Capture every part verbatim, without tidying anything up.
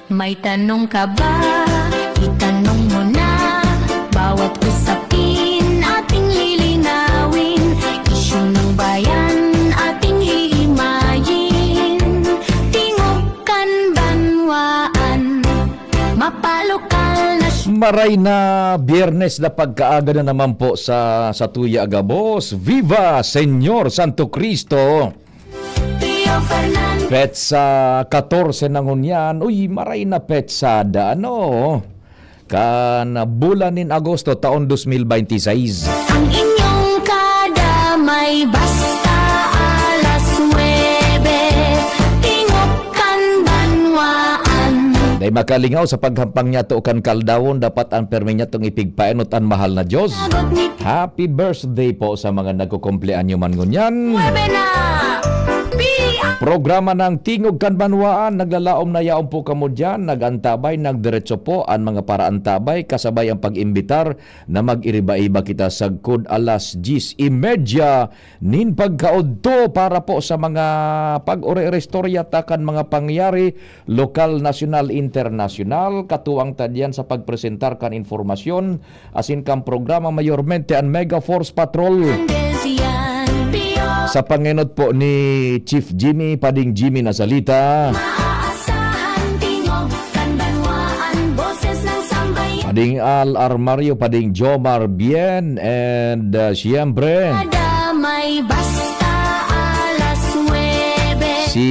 May tanong ka ba? Itanong mo na. Bawat usapin ating lilinawin. Isyu ng bayan ating hihimayin. Tingog kan banwaan. Mapalokal na Maray na Biyernes na pagkaaga na naman po sa, sa Tuya Gabos. Viva Señor Santo Cristo! Tio Fernando. Petsa katorse na ngunyan. Uy, maray na petsada, ano? Kan bulan nin Agosto, taon dos mil baynte sais. Ang inyong kadamay basta alas nuebe. Tingog kan banwaan. Dai makalingaw sa paghampang niyato kan kaldawon, dapat an permi niyatong ipigpaenot an mahal na Diyos. Sagot ni Happy birthday po sa mga nagkukumpleanyo man ngunyan. Nuebe na. P I A. Programa ng Tingog kan Banwaan, naglalaom na yaon po kamo dyan. Nag-antabay, nagdiretso po an mga paraantabay, kasabay ang pag-imbitar na mag-iriba-iba kita sagkod alas diyes y media nin pagkaudto para po sa mga pag-ore-restorya ta kan mga pangyayari, lokal, nasyonal, internasyonal. Katuwang ta diyan sa pagpresentar kan informasyon asin kan programa, mayormente an Mega Force Patrol. Andes yan. Pio. Sa pangenot po ni Chief Jimmy, Pading Jimmy Nazalita. Maaasahan tingog kan banwaan, boses ng sambayan. Pading Al Armario, Pading Jomar Bien, and uh, siyempre, Kadamay basta alas nuebe. si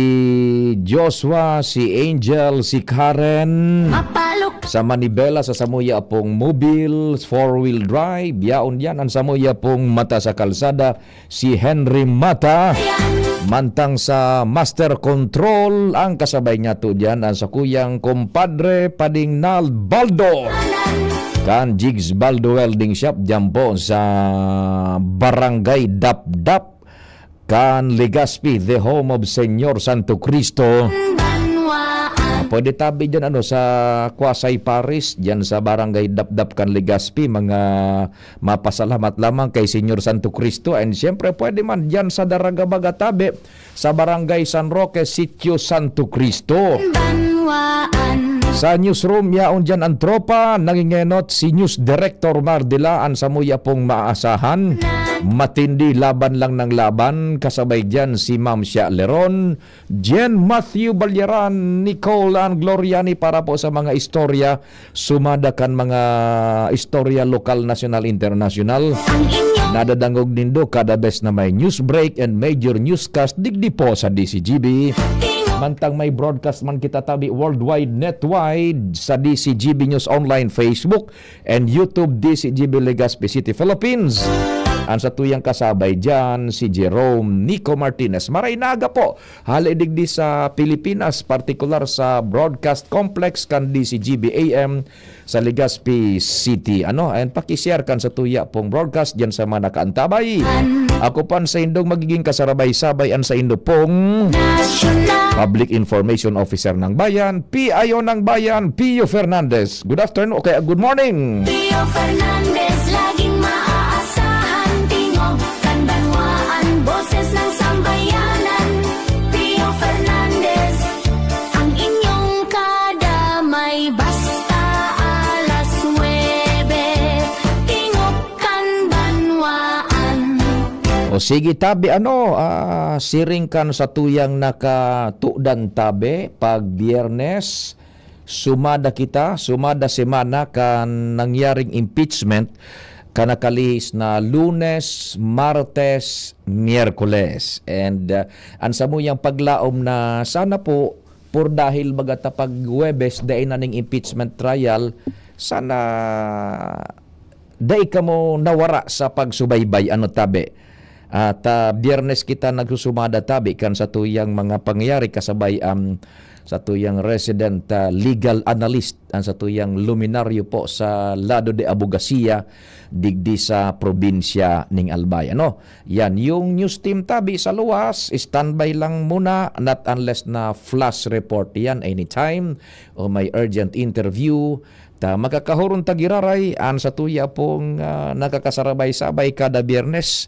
Joshua, si Angel, si Karen. Mapalok Sa Manibela, sa samuya pong mobile, four-wheel drive, yaon yan. Ang samuya pong mata sa kalsada, si Henry Mata. Mantang sa Master Control, ang kasabay niya to dyan, ang sakuyang kompadre, Pading Nal Baldo. Kan Jigs Baldo Welding Shop, dyan po sa Barangay Dapdap. Kan Legazpi, the home of Señor Santo Cristo. Banwaan. Pwede tabi dyan, ano, sa Quasay Paris, dyan sa Barangay Dapdap kan Legazpi, mga mapasalamat lamang kay Señor Santo Cristo. And siyempre, pwede man dyan sa Daraga Baga tabi, sa Barangay San Roque, Sitio Santo Cristo. Banwaan. Sa newsroom, yaon dyan ang tropa, nangingenot si News Director Mardila, ang samuya pong maaasahan. Matindi, laban lang ng laban, kasabay dyan si Ma'am Shia Leron, Jen Matthew Balyaran, Nicole and Gloriani para po sa mga istorya, sumada kan mga istorya lokal, nasyonal, internasyonal. Ang inyong Nadadangog nindo kada bes na may news break and major newscast digdi po sa D C G B. tingog. Mantang may broadcast man kita tabi worldwide, netwide, sa D C G B News Online, Facebook, and YouTube, D C G B Legazpi City, Philippines. Ang satuyang kasabay dyan, si Jerome Nico Martinez. Maray na aga po, hali digdi sa Pilipinas, partikular sa Broadcast Complex kan D C G B A M sa Legazpi City. Ano, and paki-share kan satuya pong broadcast dyan sa mga nakaantabay. Ako po an saindong magiging kasarabay-sabay, an saindo pong Nasyonal. Public Information Officer ng Bayan, P I O ng Bayan, Pio Fernandez. Good afternoon, okay, good morning. Pio Fernandez, laging maaasahan. Tingog kan banwaan, boses ng sambayanan. Pio Fernandez, ang inyong kadamay basta alas nuebe. Tingog kan banwaan. O sige, tabi, ano, ah, siring kan satuyang nakatudan tabi, pag Biyernes, sumada kita, sumada semana kan nangyaring impeachment, kan nakalihis na Lunes, Martes, Miyerkules. And, ah, an samuyang paglaom na sana po, por dahil baga ta pag Huwebes, dai na ning impeachment trial, sana dai kamo nawara sa pagsubaybay, ano tabi. At, ah, Biyernes kita nagsusumada tabi kan satuyang mga pangyayari kasabay ang satuyang resident, ah, legal analyst, ang satuyang luminaryo po sa lado de abogasiya digdi sa probinsya ning Albay. Ano? Yan, yung news team tabi sa luwas, standby lang muna, not unless na flash report yan anytime o may urgent interview. Ta makakahoron ta giraray an satuya pong, ah, nakakasarabay-sabay kada Biyernes.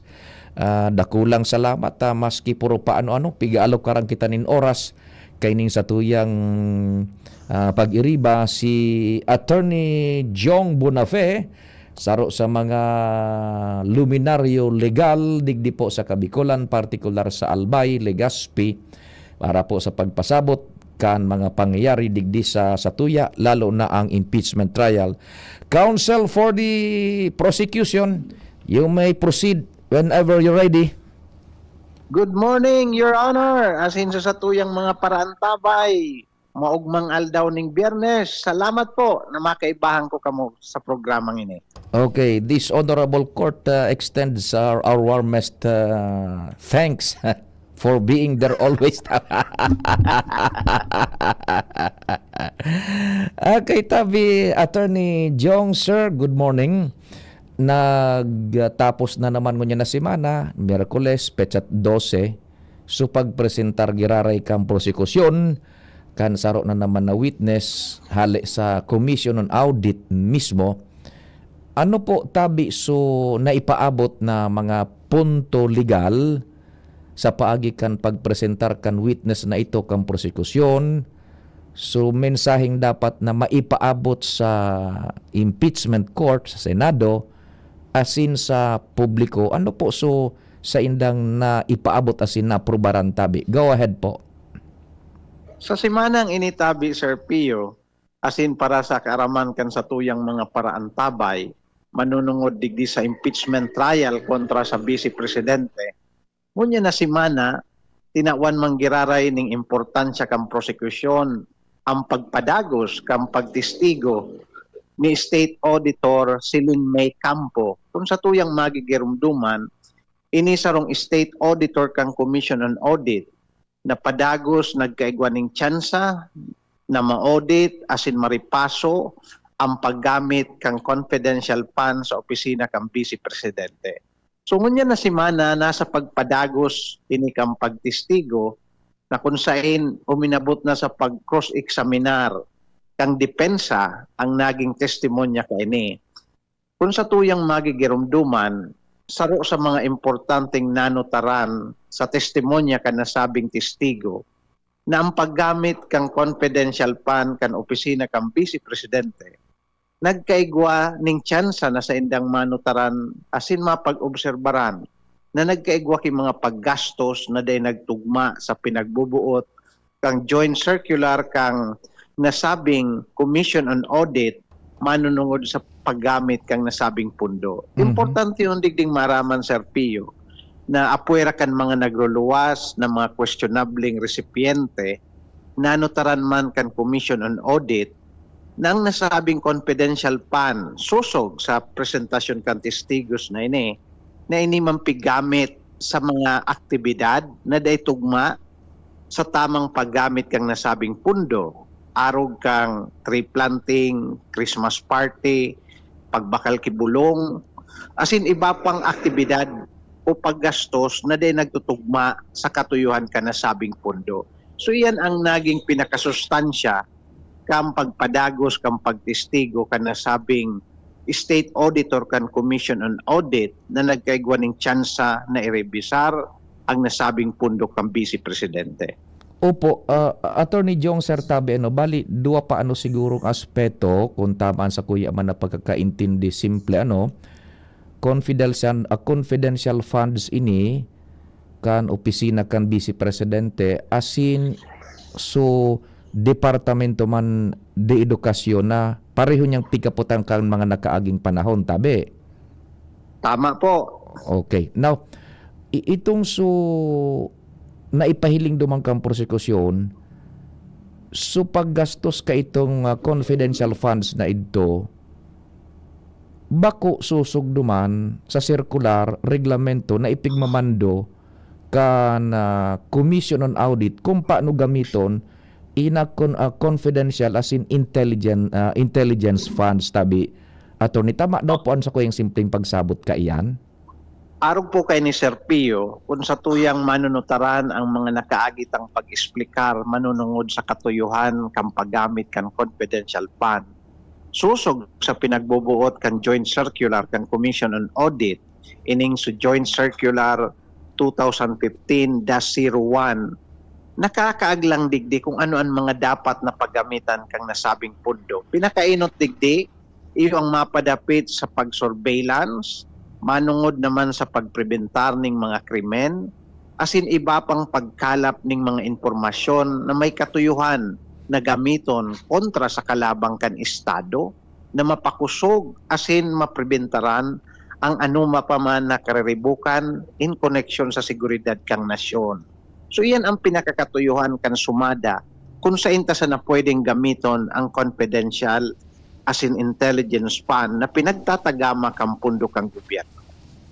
Ah, dakulang salamat, ah, maski puro pa ano-ano, piga-alokaran kita nin oras kaining satuyang, ah, pag-iriba si Attorney Jong Bonafe, saro sa mga luminaryo legal digdi po sa Kabikolan, partikular sa Albay, Legazpi, para po sa pagpasabot kan mga pangyayari digdi sa satuya, lalo na ang impeachment trial. Counsel for the prosecution, you may proceed whenever you're ready. Good morning, Your Honor. Asin sa satuyang mga paraantabay, maugmang aldaw ning Biyernes. Salamat po na makaibahan ko kamo sa programang ini. Okay, this honorable court uh, extends our, our warmest uh, thanks for being there always. Okay, tabi, Attorney Jong, sir, good morning. Nagtapos na naman ngunyan na semana, Miyerkules, petsa dose, so pagpresentar giraray kan prosekusyon kan saro na naman na witness hale sa Commission on Audit mismo. Ano po, tabi, so naipaabot na mga punto legal sa paagi kan pagpresentar kan witness na ito kan prosekusyon? So, mensaheng dapat na maipaabot sa impeachment court, sa Senado, asin sa publiko. Ano po so saindang naipaabot asin naaprubaran, tabi? Go ahead po. Sa semanang ini, tabi, Sir Pio, asin para sa kaaraman kan satuyang mga paraantabay, manunungod digdi sa impeachment trial kontra sa Vice Presidente, ngunyan na semana, tinawan man giraray ning importansya kan prosekusyon ang pagpadagos kan pagtestigo ni State Auditor Celine May Campo. Kung satuyang magigirumduman, ini sarong State Auditor kan Commission on Audit na padagos nagkaigwa ning tsansa na ma-audit asin maripaso ang paggamit kan confidential fund sa opisina kan Vice Presidente. So, ngunyan na semana, nasa pagpadagos ini kan pagtestigo na kun saen uminabot na sa pag-cross-examinar kan depensa ang naging testimonya kaini. Kun satuyang magigirumduman, saro sa mga importanteng nanotaran sa testimonya kan nasabing testigo na ang paggamit kan confidential fund kan opisina kan Vice Presidente nagkaigwa ning tsansa na saindang manotaran asin mapag-obserbaran na nagkaigwa ki mga paggastos na dai nagtugma sa pinagbubuot kan Joint Circular kan nasabing Commission on Audit manunungod sa paggamit kan nasabing pundo. Mhm. Importante yun, digding maraman, Sir Pio, na apwera kan mga nagluluwas na mga questionableng resipyente, nanotaran man kan Commission on Audit, na ang nasabing confidential fund, sosog sa presentasyon kan testigos na ini, na ini man pigamit sa mga aktibidad na dai tugma sa tamang paggamit kan nasabing pundo, arog kan tree planting, Christmas party, pagbakal ki bulong, asin iba pang aktibidad o paggastos na dai nagtutugma sa katuyohan kan nasabing pundo. So, iyan ang naging pinakasustansya kan pagpadagos kan pagtestigo kan nasabing State Auditor kan Commission on Audit na nagkaigwa ning tsansa na irebisar ang nasabing pundo kan Vice Presidente. Opo, ah, Attorney Jong, Sir Tabe, ano, bali, duwa pa ano sigurong aspeto, kung tama sa kuya man na pagkakaintindi, simple, ano, confidential, ah, confidential funds ini kan opisina kan Vice Presidente, asin so departamento man de edukasyon na pareho niyang pigkaputan kan mga nakaaging panahon, tabi? Tama po. Okay. Now, i- itong so naipahiling duman kan prosekusyon, so paggastos ka itong ah, confidential funds na idto, bako sosog duman sa sirkular, reglamento na ipigmamando kan ah, Commission on Audit kung paano gamiton ina con- ah, confidential as in intelligent ah, intelligence funds, tabi, Attorney. Tama daw po ang sa kuyang simpleng pagsabot kaiyan? Arog po kay ni Sir Pio, kung satuyang manunutaran ang mga nakaagi tang pag-esplikar manunungod sa katuyohan kan paggamit kan confidential fund, sosog sa pinagbubuot kan Joint Circular kan Commission on Audit, ining sa Joint Circular two thousand fifteen dash zero one, Nakakaaglang digdi kung ano an mga dapat na paggamitan kan nasabing pondo. Pinakaenot digdi, iyo ang mapadapit sa pag-surveillance, manongod naman sa pagprebentar nin mga krimen, asin iba pang pagkalap nin mga impormasyon na may katuyohan na gamiton kontra sa kalabang kan Estado na mapakosog asin maprebentaran ang anoman pa man na kariribukan in koneksyon sa seguridad kan nasyon. So, iyan ang pinakakatuyohan kan sumada kun saen ta sana pwedeng gamiton ang confidential asin intelligence fund na pinagtatagama kan pondo kan gobyerno.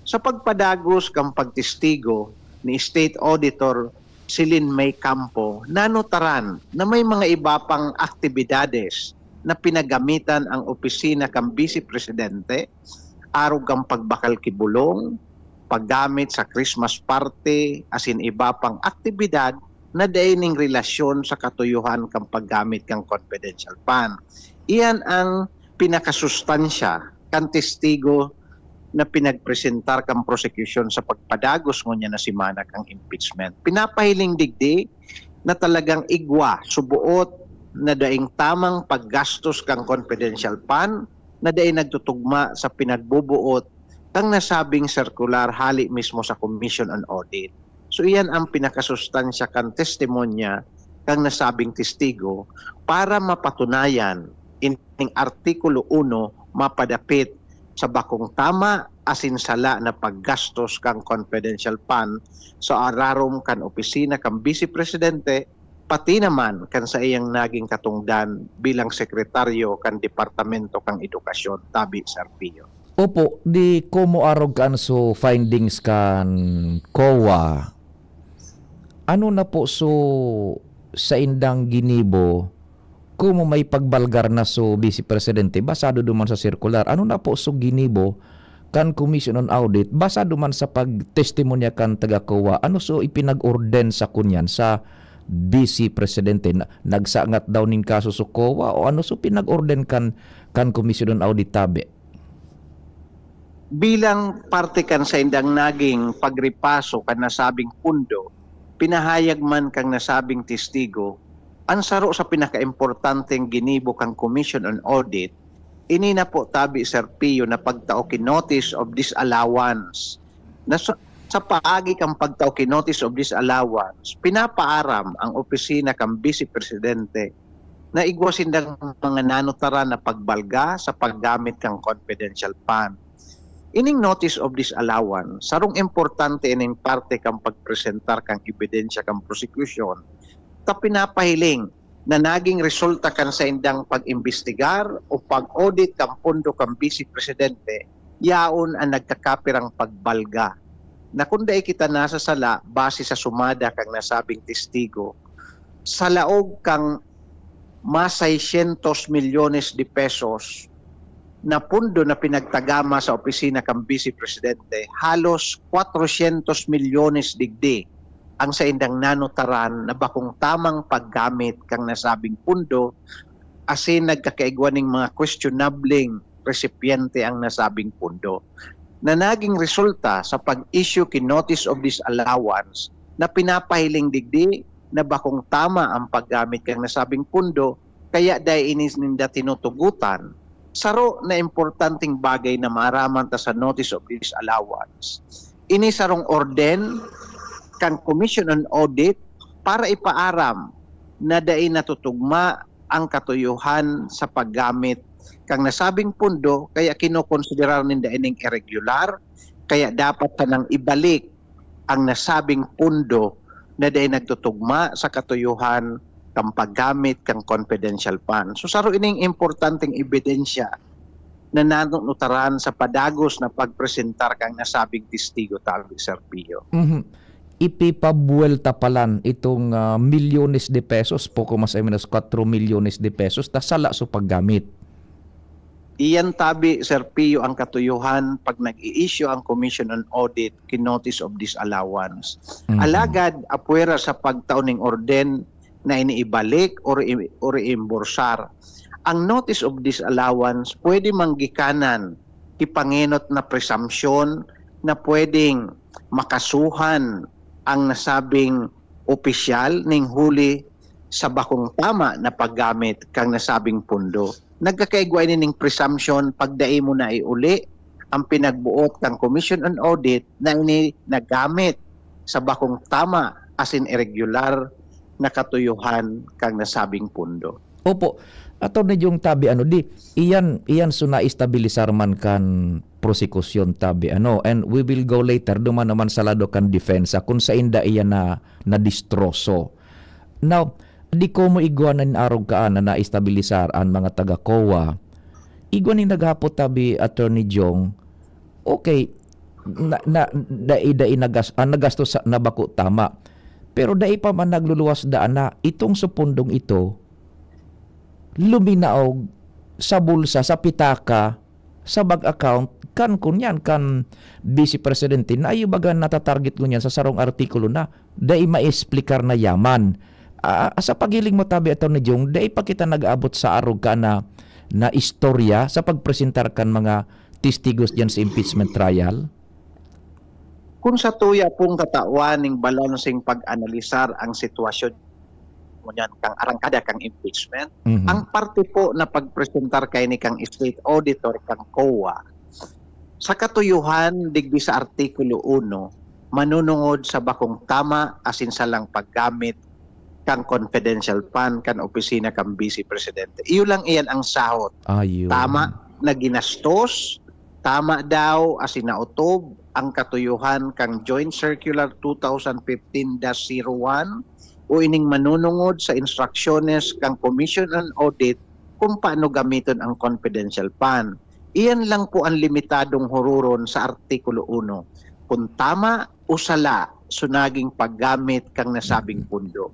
Sa pagpadagos kan pagtestigo ni State Auditor Celine May Campo, nanutaran na may mga iba pang aktibidades na pinagamitan ang opisina kan Bise Presidente, arog kan pagbakal ki bulong, paggamit sa Christmas party, asin iba pang aktibidad na dai nin relasyon sa katuyohan kan paggamit kan confidential fund. Iyan ang pinakasustansya kan testigo na pinagpresentar kan prosekusyon sa pagpadagos ngunyan na semana kan impeachment. Pinapahiling digdi na talagang igwa, suboot na daing tamang paggastos kan confidential fund na dai nagtutugma sa pinagbubuot kan nasabing sirkular hale mismo sa Commission on Audit. So, iyan ang pinakasustansya kan testimonya kan nasabing testigo para mapatunayan ining Artikulo uno mapadapit sa bakong tama asin sala na paggastos kan confidential fund sa ararom kan opisina kan Bise Presidente, pati naman kan saiyang naging katongdan bilang sekretaryo kan Departamento kan Edukasyon, tabi, Sir Pio. Opo, di komo arog kan so findings kan COA, ano na po so saindang ginibo komo may pagbalgar na so Bise Presidente, basado duman sa sirkular? Ano na po so ginibo kan Commission on Audit, basado man sa pagtestimonya kan taga-COA? Ano so ipinag-orden sa kunyan sa Bise Presidente? Na, nagsangat daw nin kaso so COA o ano so pinag-orden kan, kan Commission on Audit, tabi? Bilang parte kan saindang naging pagripaso kan nasabing pondo, pinahayag man kan nasabing testigo, an saro sa pinakaimportanteng ginibo kan Commission on Audit, ini na po, tabi, Sir Pio, na pagtao ki notice of disallowance. Na sa, sa paagi kan pagtao ki notice of disallowance, pinapaaram ang opisina kan Bise Presidente na igwa sindang mga nanutaran na pagbalga sa paggamit kan confidential fund. Ining notice of disallowance, sarong importante ining parte kan pagpresentar kan ebidensya kan prosekusyon, ta pinapahiling na naging resulta kan saindang pag-imbestigar o pag-audit kan pondo kan Bise Presidente, yaon an nagkakapirang pagbalga. Na kun dai kita nasasala, base sa sumada kan nasabing testigo, sa laog kan mas seiscientos milyones de pesos na pondo na pinagtagama sa opisina kan Bise Presidente, halos cuatrocientos milyones digdi ang saindang nanutaran na bakong tamang paggamit kan nasabing pondo, asin nagkakaigwa nin mga questionableng resipyente ang nasabing pondo, na naging resulta sa pag-issue ki notice of disallowance na pinapahiling digdi na bakong tama ang paggamit kan nasabing pondo, kaya dai ini ninda tinutugotan. Saro na importanteng bagay na maaraman ta sa notice of disallowance, ini sarong orden kan Commission on Audit para ipaaram na dai natutugma ang katuyohan sa paggamit kan nasabing pondo, kaya kinokonsiderar ninda ining irregular, kaya dapat sanang ibalik ang nasabing pondo na dai nagtutugma sa katuyohan kan paggamit kan confidential fund. So, saro ining importanteng ebidensya na nanunutaran sa padagos na pagpresentar kan nasabing testigo, tabi, Sir Pio. Mhm. Ipipabuwelta palan itong, ah, milyones de pesos, poco mas o menos cuatro milyones de pesos, ta sala so paggamit. Iyan tabi, Sir Pio, ang katuyohan pag nag-i-issue ang Commission on Audit ki notice of disallowance. Mhm. Alagad, apwera sa pagtao ning orden na iniibalik o re-, o reimbursar, ang notice of disallowance pwede manggikanan ki pangenot na presumption na pwedeng makasuhan ang nasabing opisyal ning huli sa bakong tama na paggamit kan nasabing pondo. Nagkakaigwa ini ning presumption pag dai mo naiuli ang pinagboot kan Commission on Audit na ini nagamit sa bakong tama asin iregular na katuyohan kan nasabing pondo. Opo. Attorney Jong, tabi ano, di, iyan, iyan so naestabilisar man kan prosekusyon, tabi ano, and we will go later, duman naman sa lado kan depensa, kung sainda iyan na, nadistroso. Now, di ko mo igwa na arog kaan na naestabilisar an mga taga COA. Igwa ning naghapot, tabi, Attorney Jong, okay, na, na, dai, dai nagas-, ang nagastos sa, na bako tama. Pero dai pa man nagluluwas daan na itong supundong ito, luminaog sa bulsa, sa pitaka, sa bank account, kan kunyan, kan Vice Presidente, na ayo baga natatarget ngunyan sa sarong artikulo na dai maesplikar na yaman. Ah, sa paghiling mo, tabi, Attorney Jong, dai pa kita nag-aabot sa arog ka na, na istorya sa pagpresentar kan mga testigos diyan sa impeachment trial? Kung sa tuya pong katawan ning balanseng pag-analisar ang sitwasyon ngunyan kang arangkada kang impeachment, Mhm. ang parte po na pagpresentar kaini kang state auditor kang COA, sa katuyohan, digdi sa Artikulo uno, manunungod sa bakong tama asin salang paggamit kan confidential fund kan opisina kan Vice Presidente. Iyo lang iyan ang sahot. Ayun. Tama na ginastos, tama daw asin naotob ang katuyohan kan Joint Circular two thousand fifteen dash zero one o ining manunungod sa instruksyones kan Commission on Audit kung paano gamiton ang confidential fund. Iyan lang po ang limitadong hururon sa Artikulo uno, kung tama o sala so naging paggamit kan nasabing pundo.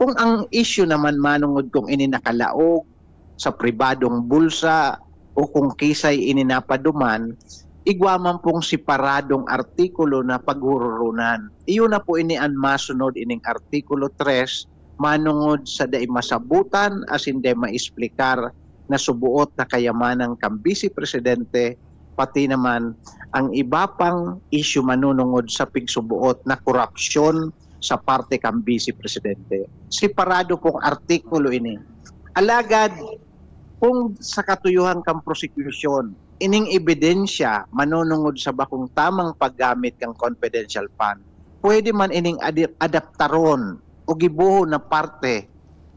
Kung ang isyu naman manungod kung ini nakalaog sa pribadong bulsa o kung kisay ini napaduman, igwa man pong separadong artikulo na paghururunan. Iyo na po ini an masunod ining Artikulo tres, manungod sa dai masabutan asin dai maesplikar na suboot na kayamanan kan Bise Presidente, pati naman ang iba pang isyu manunungod sa pigsuboot na korapsyon sa parte kan Bise Presidente. Separado pong artikulo ini. Alagad, kung sa katuyohan kan prosekusyon, ining ebidensya manunungod sa bakong tamang paggamit kan confidential fund, pwede man ining adi-, adaptaron o gibohon na parte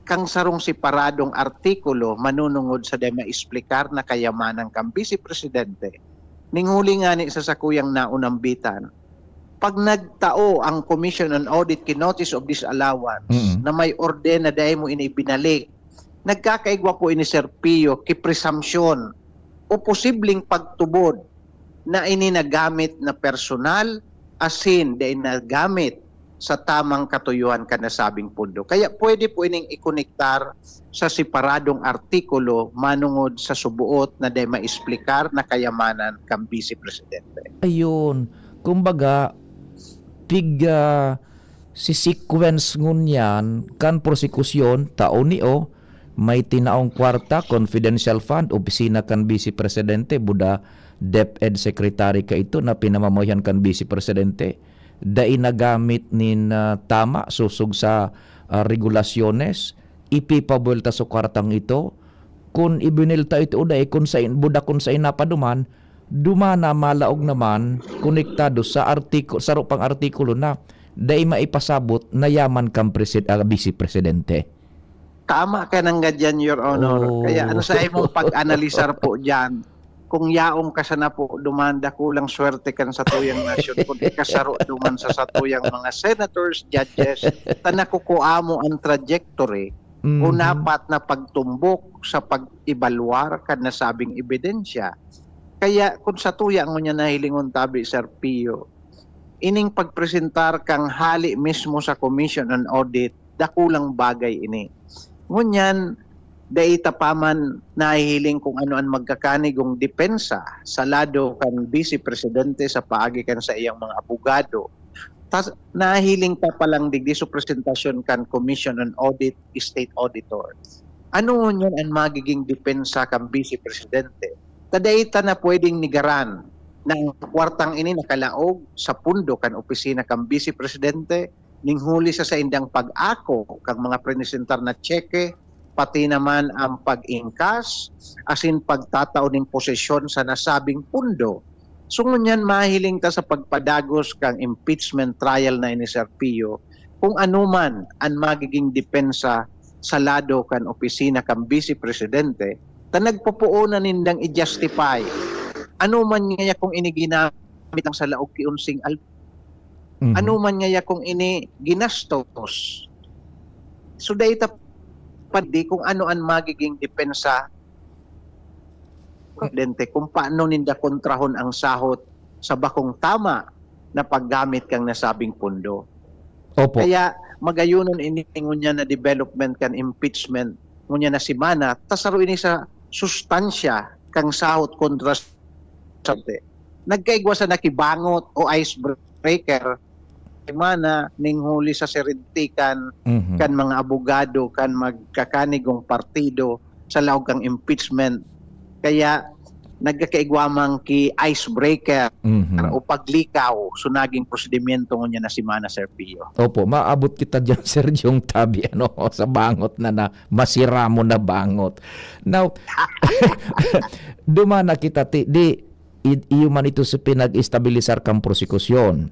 kan sarong separadong artikulo manunungod sa dai maesplikar na kayamanan kan Bise Presidente. Ning huli ngani sa sakuyang naunambitan, pag nagtao ang Commission on Audit ki notice of disallowance Mm. na may orden na dai mo ini binalik, nagkakaigwa po ini, Sir Pio, ki presumption o posibleng pagtubod na ini nagamit na personal, asin dai nagamit sa tamang katuyohan kan nasabing pondo. Kaya pwede po ining ikonektar sa separadong artikulo manungod sa suboot na dai maesplikar na kayamanan kan Bise Presidente. Ayun. Kumbaga, pig, ah, si sequence ngunyan kan prosekusyon, tao ni, o, may tinaong kwarta, confidential fund, opisina kan Bise Presidente, buda DepEd Secretary ka ito na pinamamawihan kan Bise Presidente. Dai nagamit nin, ah, tama, sosog sa, ah, regulasyones, ipipabuelta sa kwartang ito. Kun ibinelta ito o dai, kun sa in-, buda kun sa inapaduman, dumana malaog naman, konektado sa artiko-, saro pang artikulo na dai maipasabot na yaman kan presid-, ah, Bise Presidente. Tama ka nang gadyan, Your Honor. Oo. Kaya ano sa imong pag-analisar po dyan, kung yaon ka sana po duman, dakulang swerte kan satuyang nasyon kung ikasaro duman sa satuyang mga senators, judges, ta nakukua mo ang trajectory o Mhm. napat na pagtumbok sa pag-ebalwar kan nasabing ebidensya. Kaya kung satuya ngunyan na hilingon tabi, Sir Pio, ining pagpresentar kang hali mismo sa Commission on Audit, dakulang bagay ini. Ngunyan, dai ta pa man nahihiling kung ano an magkakanigong depensa sa lado kan Bise Presidente sa paagi kan saiyang mga abogado. Tas, nahihiling ta pa lang digdi sa presentasyon kan Commission on Audit, State Auditor. Ano ngunyan an magiging depensa kan Bise Presidente? Ta dai ta na pwedeng negaran na ang kwartang ini nakalaog sa pondo kan opisina kan Bise Presidente, ning huli sa saindang pag-ako kan mga presentar na tseke, pati naman ang pag-ingkas asin pagtatao nin posesyon sa nasabing pondo. So, ngunyan mahiling ta sa pagpadagos kan impeachment trial na ini, Sir Pio, kung ano man an magiging depensa sa lado kan opisina kan Bise Presidente, ta nagpopoon na nindang i-justify ano man ngaya kung ini ginamit lang sa laog ki onseng aldaw, Mhm. ano man ngaya kung ini ginastos. So, dai ta pwede kung ano an magiging depensa, Presidente, kung paano ninda kontrahon ang sahot sa bakong tama na paggamit kan nasabing pondo. Opo. Kaya magayonon ini ngunyan na development kan impeachment ngunyan na semana, ta saro ini sa sustansya kan sahot kontra sa Nagkaigwa sa nakibangot o icebreaker semana ning huli sa sirintikan Mhm. kan mga abogado kan magkakanigong partido sa laog kan impeachment. Kaya nagkakaigwa man ki icebreaker Mhm. o paglikaw sa naging prosedimento ngunyan na semana, Sir Pio. Opo, maabot kita diyan, Sir Jong Tabi, ano, sa bangot na, na masira mo na bangot. Now, dumana kita, ti, di, i-, iyo man ito sa pinag-estabilisar kang prosekusyon.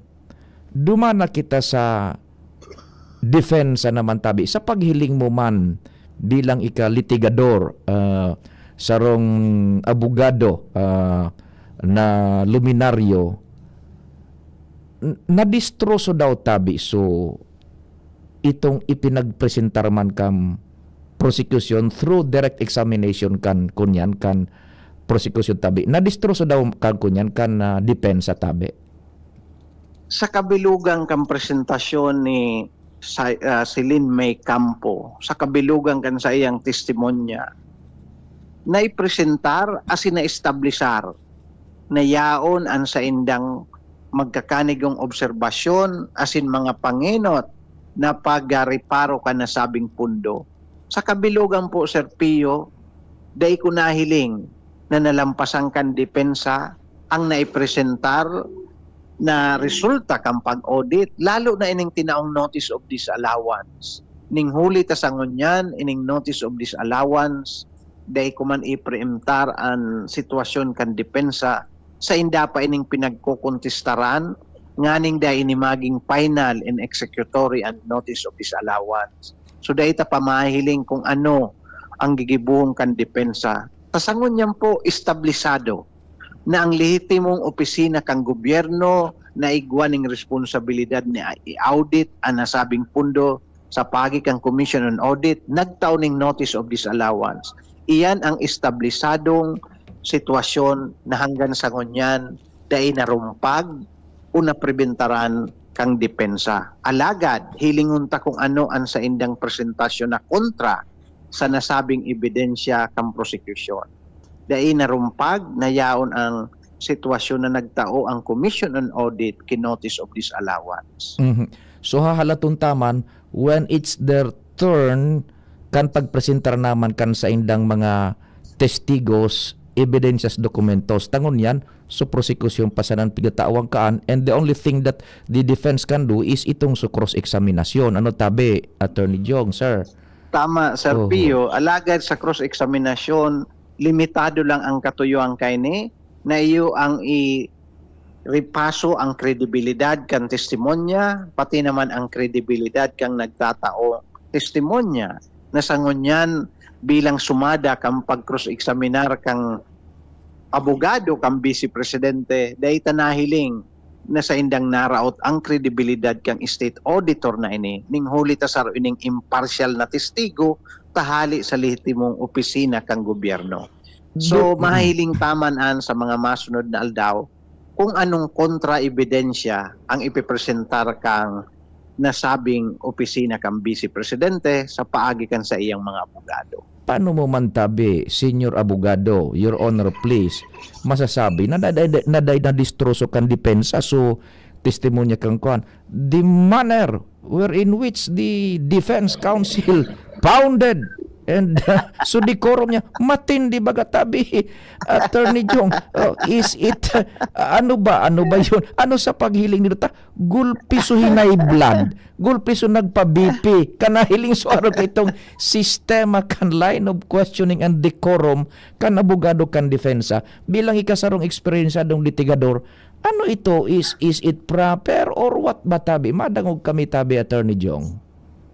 Dumana kita sa depensa naman, Tabi. Sa paghiling mo man bilang ika litigador, ah, sarong abogado, ah, na luminaryo, n-, nadistroso daw, Tabi, so itong ipinagpresentar man kan prosekusyon through direct examination kan, kunyan, kan prosekusyon, Tabi. Nadistroso daw kan, kunyan, kan, ah, depensa, Tabi. Sa kabilugan kan presentasyon ni sa, ah, Celine May Campo, sa kabilugan kan saiyang testimonya, naipresentar asin naestablisar na yaon an saindang magkakanigong obserbasyon asin mga pangenot na pagareparo kan nasabing pondo. Sa kabilugan po, Sir Pio, dai ko nahiling na nalampasan kan depensa ang naipresentar na resulta kan pag-audit, lalo na ining tinaong notice of disallowance. Ning huli ta sa ngunyan, ining notice of disallowance, dai ko man ipreemptar an sitwasyon kan depensa, sainda pa ining pinagkokontestaran, nganing dai ini maging final and executory an notice of disallowance. So, dai ta pa mahiling kung ano ang gigibohon kan depensa. Ta sa ngunyan po, establisado na ang lehitimong opisina kan gobyerno na igwa ning responsabilidad na i-audit an nasabing pondo sa paagi kan Commission on Audit, nagtao ning notice of disallowance. Iyan ang establisadong sitwasyon na hanggang sa ngunyan dai narumpag o napribentaran kan depensa. Alagad, hilingon ta kung ano an saindang presentasyon na kontra sa nasabing ebidensya kan prosekusyon. Dai narumpag na yaon ang sitwasyon na nagtao ang Commission on Audit ki notice of disallowance. Mhm. So, hahalaton ta man, when it's their turn, kan pagpresentar naman kan saindang mga testigos, evidences, dokumentos, ta ngunyan, so prosekusyon pa sana an pigtatawan kaan, and the only thing that the defense can do is itong so cross-examination. Ano, Tabi, Attorney Jong, sir? Tama, Sir Oho. Pio. Alagad sa cross-examination, limitado lang ang katuyoan kaini, na iyo ang i-repaso ang kredibilidad kan testimonya, pati naman ang kredibilidad kan nagtatao testimonya, na sa ngunyan bilang sumada kan pag-cross-examinar kan abogado kan Bise Presidente, dai ta nahiling na saindang naraot ang kredibilidad kan state auditor na ini, ning huli ta saro ining impartial na testigo, ta hali sa lehitimong opisina kan gobyerno. So, Do- mahiling ta man an sa mga masunod na aldaw kung anong kontra-ebidensya ang ipipresentar kan nasabing opisina kan Bise Presidente sa paagi kan saiyang mga abogado. Paano mo man, Tabi, Senior Abogado, Your Honor, please, masasabi na naday-, naday na distroso kan depensa, so testimonya kan kuan, the manner wherein which the defense counsel founded And uh, so decorum niya, matindi baga tabi, Attorney Jong. Oh, is it, uh, ano ba, ano ba yun? Ano sa paghiling nito? Ta, gulpi so hinay blood, gulpi so nagpa-B P, kanahiling so araw ka itong sistema kan line of questioning and decorum kan abogado kan depensa. Bilang ikasarong eksperyensadong litigador, ano ito? Is, is it proper or what ba tabi? Madangog kami tabi, Attorney Jong.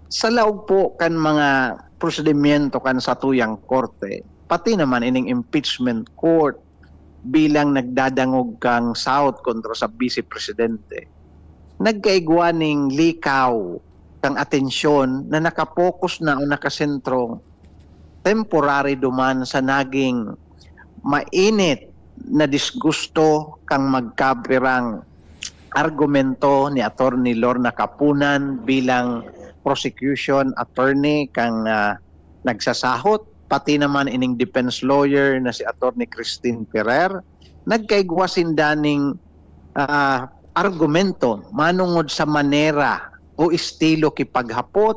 Sa laog po kan mga prosedimyento kan satuyang korte, pati naman ining impeachment court bilang nagdadangog kang sahot kontra sa Vice Presidente, nagkaigwa ning likaw kang atensyon na nakapokus na o nakasentro temporary duman sa naging mainit na disgusto kang magkapirang argumento ni Attorney Lorna Kapunan bilang prosecution attorney kang, ah, nagsasahot, pati naman ining defense lawyer na si Attorney Christine Ferrer. Nagkaigwa sinda ning, ah, argumento manongod sa manera o estilo ki paghapot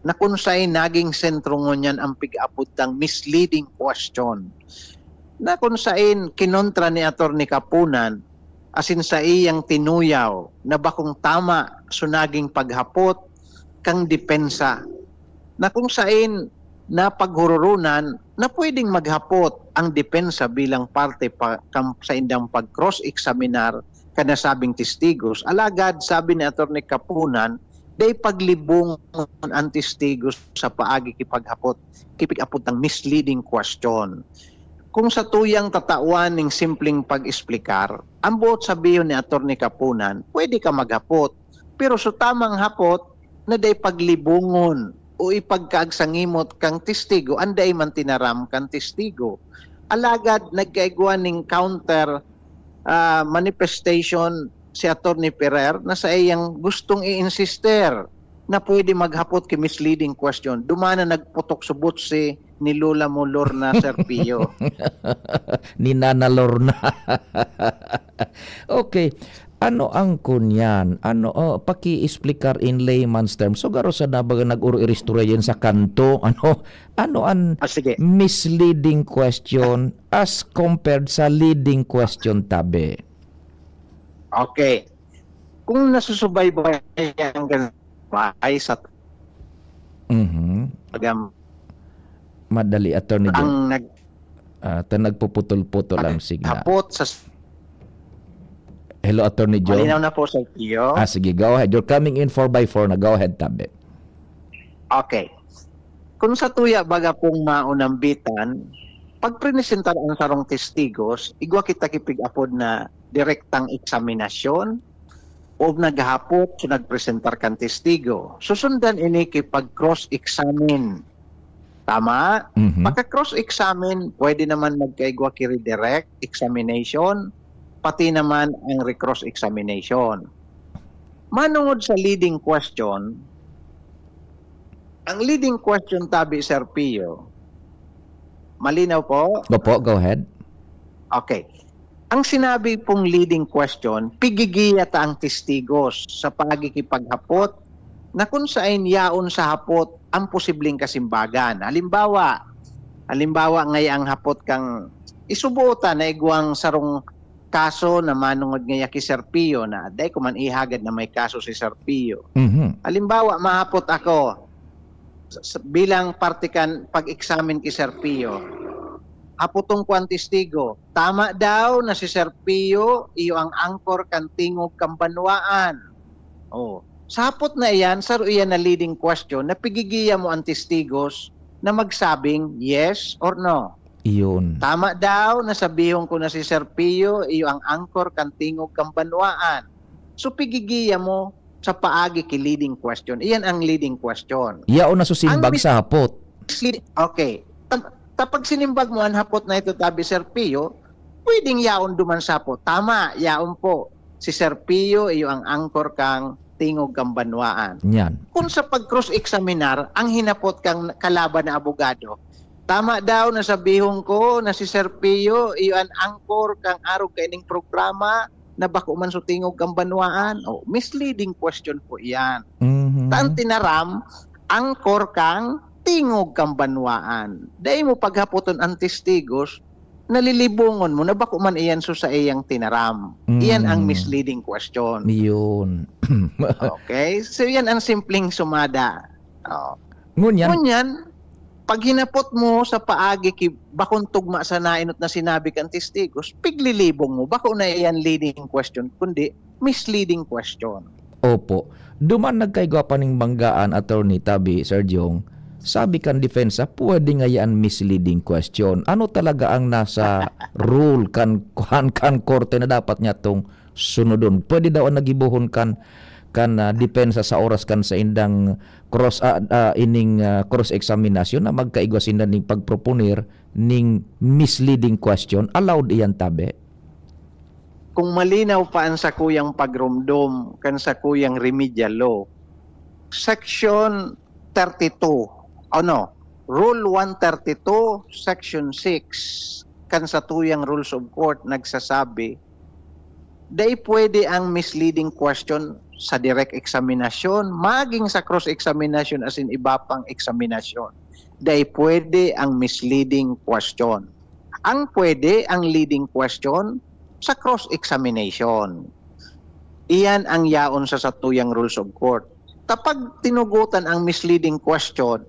na kun saen naging sentro ngunyan ang pig-apod tang misleading question, na kun saen kinontra ni Attorney Kapunan asin saiyang tinuyaw na bakong tama so naging paghapot kang depensa, na kun saen napaghororonan na pwedeng maghapot ang depensa bilang parte pa, kam, saindang pag-cross-examinar kan nasabing testigos. Alagad, sabi ni Attorney Kapunan, dai paglibongon ang testigos sa paagi ki paghapot, ki pig-apod tang misleading question. Kung sa tuyang tatawan ning simpleng pag-explicar, ang boot sabihon ni Attorney Kapunan, pwede ka maghapot, pero so tamang hapot na dai paglibongon o ipagkaagsangimot kang testigo an dai man tinaram kan testigo. Alagad nagkaigwa ning counter, ah, manifestation si Attorney Ferrer na saiyang gustong i-insister na pwede maghapot ki misleading question. Duman na nagputok subot si ni Lola mo Lorna Serpio. Ni Nana Lorna. Okay. Ano ang kunyan? Ano, oh, paki-explicar in layman's terms. So, garo sa nabaga nag-uro-iristorya yan sa kanto. Ano, ano ang Ah, sige. misleading question as compared sa leading question, tabi? Okay. Kung nasusubaybayan ka ay sa Mhm. pagam-, Madali, Attorney Joe. ang nag-, Ah, ta nagpuputol-putol ang signal. hapot sa s-, Hello, Attorney Joe. Malinaw na po, Sir Pio. Ah, sige, go ahead. You're coming in four by four na. Go ahead, tabi. Okay. Kung sa tuya baga pong maunambitan, pag presentar ang sarong testigos, igwa kita kipig-apod na direktang eksaminasyon o naghapot so nagpresentar kan testigo. Susundan ini ki pag-cross-examine. Tama? Mhm. Pagka-cross-examine, pwede naman magkaigwa ki redirect examination, pati naman ang recross-examination. Manungod sa leading question, ang leading question tabi, Sir Pio, malinaw po? Opo, go ahead. Okay. Ang sinabi pong leading question, pigigiya ta ang testigos sa pagikipaghapot na kung saen yaon sa hapot ang posibleng kasimbagan. Halimbawa, halimbawa, ngaya ang hapot kang isubuta na igwang sarong kaso na manungod ngaya ki Sir Pio na dai ko man ihagad na may kaso si Sir Pio. Mhm. Halimbawa, mahapot ako, sa, sa, bilang parte kan pag-examine ki Sir Pio, hapoton ko ang testigo, "Tama daw na si Sir Pio iyo ang angkor kan tingog kan banwaan?" Oh. Sa hapot na iyan, saro iyan na leading question na pigigiya mo ang testigos na magsabing yes or no. Iyon. "Tama daw na sabihon ko na si Sir Pio iyo ang angkor kan tingog kan banwaan." So, pigigiya mo sa paagi ki leading question. Iyan ang leading question. Yaon na so Ang simbag mis-, sa hapot. mislead-, okay. Ta-, ta-, pag sinimbag mo ang hapot na ito, tabi Sir Pio, pwedeng yaon duman sa hapot. Tama, yaon po. Si Sir Pio, iyo ang angkor kang tingog kang banwaan. Yan. Kung sa pag-cross-examinar, ang hinapot kang kalaban na abogado, "Tama daw na sabihon ko na si Sir Pio, iyo an angkor kang arog kaining programa na bako man so tingog kang banwaan." O, misleading question po iyan. Mhm. Ta an tinaram, angkor kang tingog kan banwaan. Dai mo paghapoton an testigos, nalilibongon mo na bako man iyan so saiyang tinaram. Iyan ang Mm. misleading question. Yun. Okay? So, yan ang simpleng sumada. Oh. Ngunyan, Ngunyan, pag hinapot mo sa paagi ki bakong tugma sa nainot na sinabi kan testigos, piglilibong mo. Bako na iyan leading question, kundi misleading question. Opo. Duman nagkaigwa pa ning banggaan, Attorney, tabi, Sir Jong, sabi kan depensa, pwede nga yan misleading question. Ano talaga ang nasa rule kan, kan, kan korte na dapat niya tong sunodon? Pwede daw ang nagibohon kan, kan, ah, depensa sa oras kan saindang cross, ah, ah, ining, ah, cross-examination na magkaigwa sinda ning pagproponer ning misleading question? Allowed iyan, tabi? Kung malinaw pa ang sakuyang pagromdom kan sakuyang remedial law, Section thirty-two, ano, Rule one thirty-two, Section six, kan satuyang Rules of Court nagsasabi, dai pwede ang misleading question sa direct examination, maging sa cross-examination as in iba pang eksaminasyon. Dai pwede ang misleading question. Ang pwede, ang leading question sa cross-examination. Iyan ang yaon sa satuyang Rules of Court. Kapag tinugutan ang misleading question,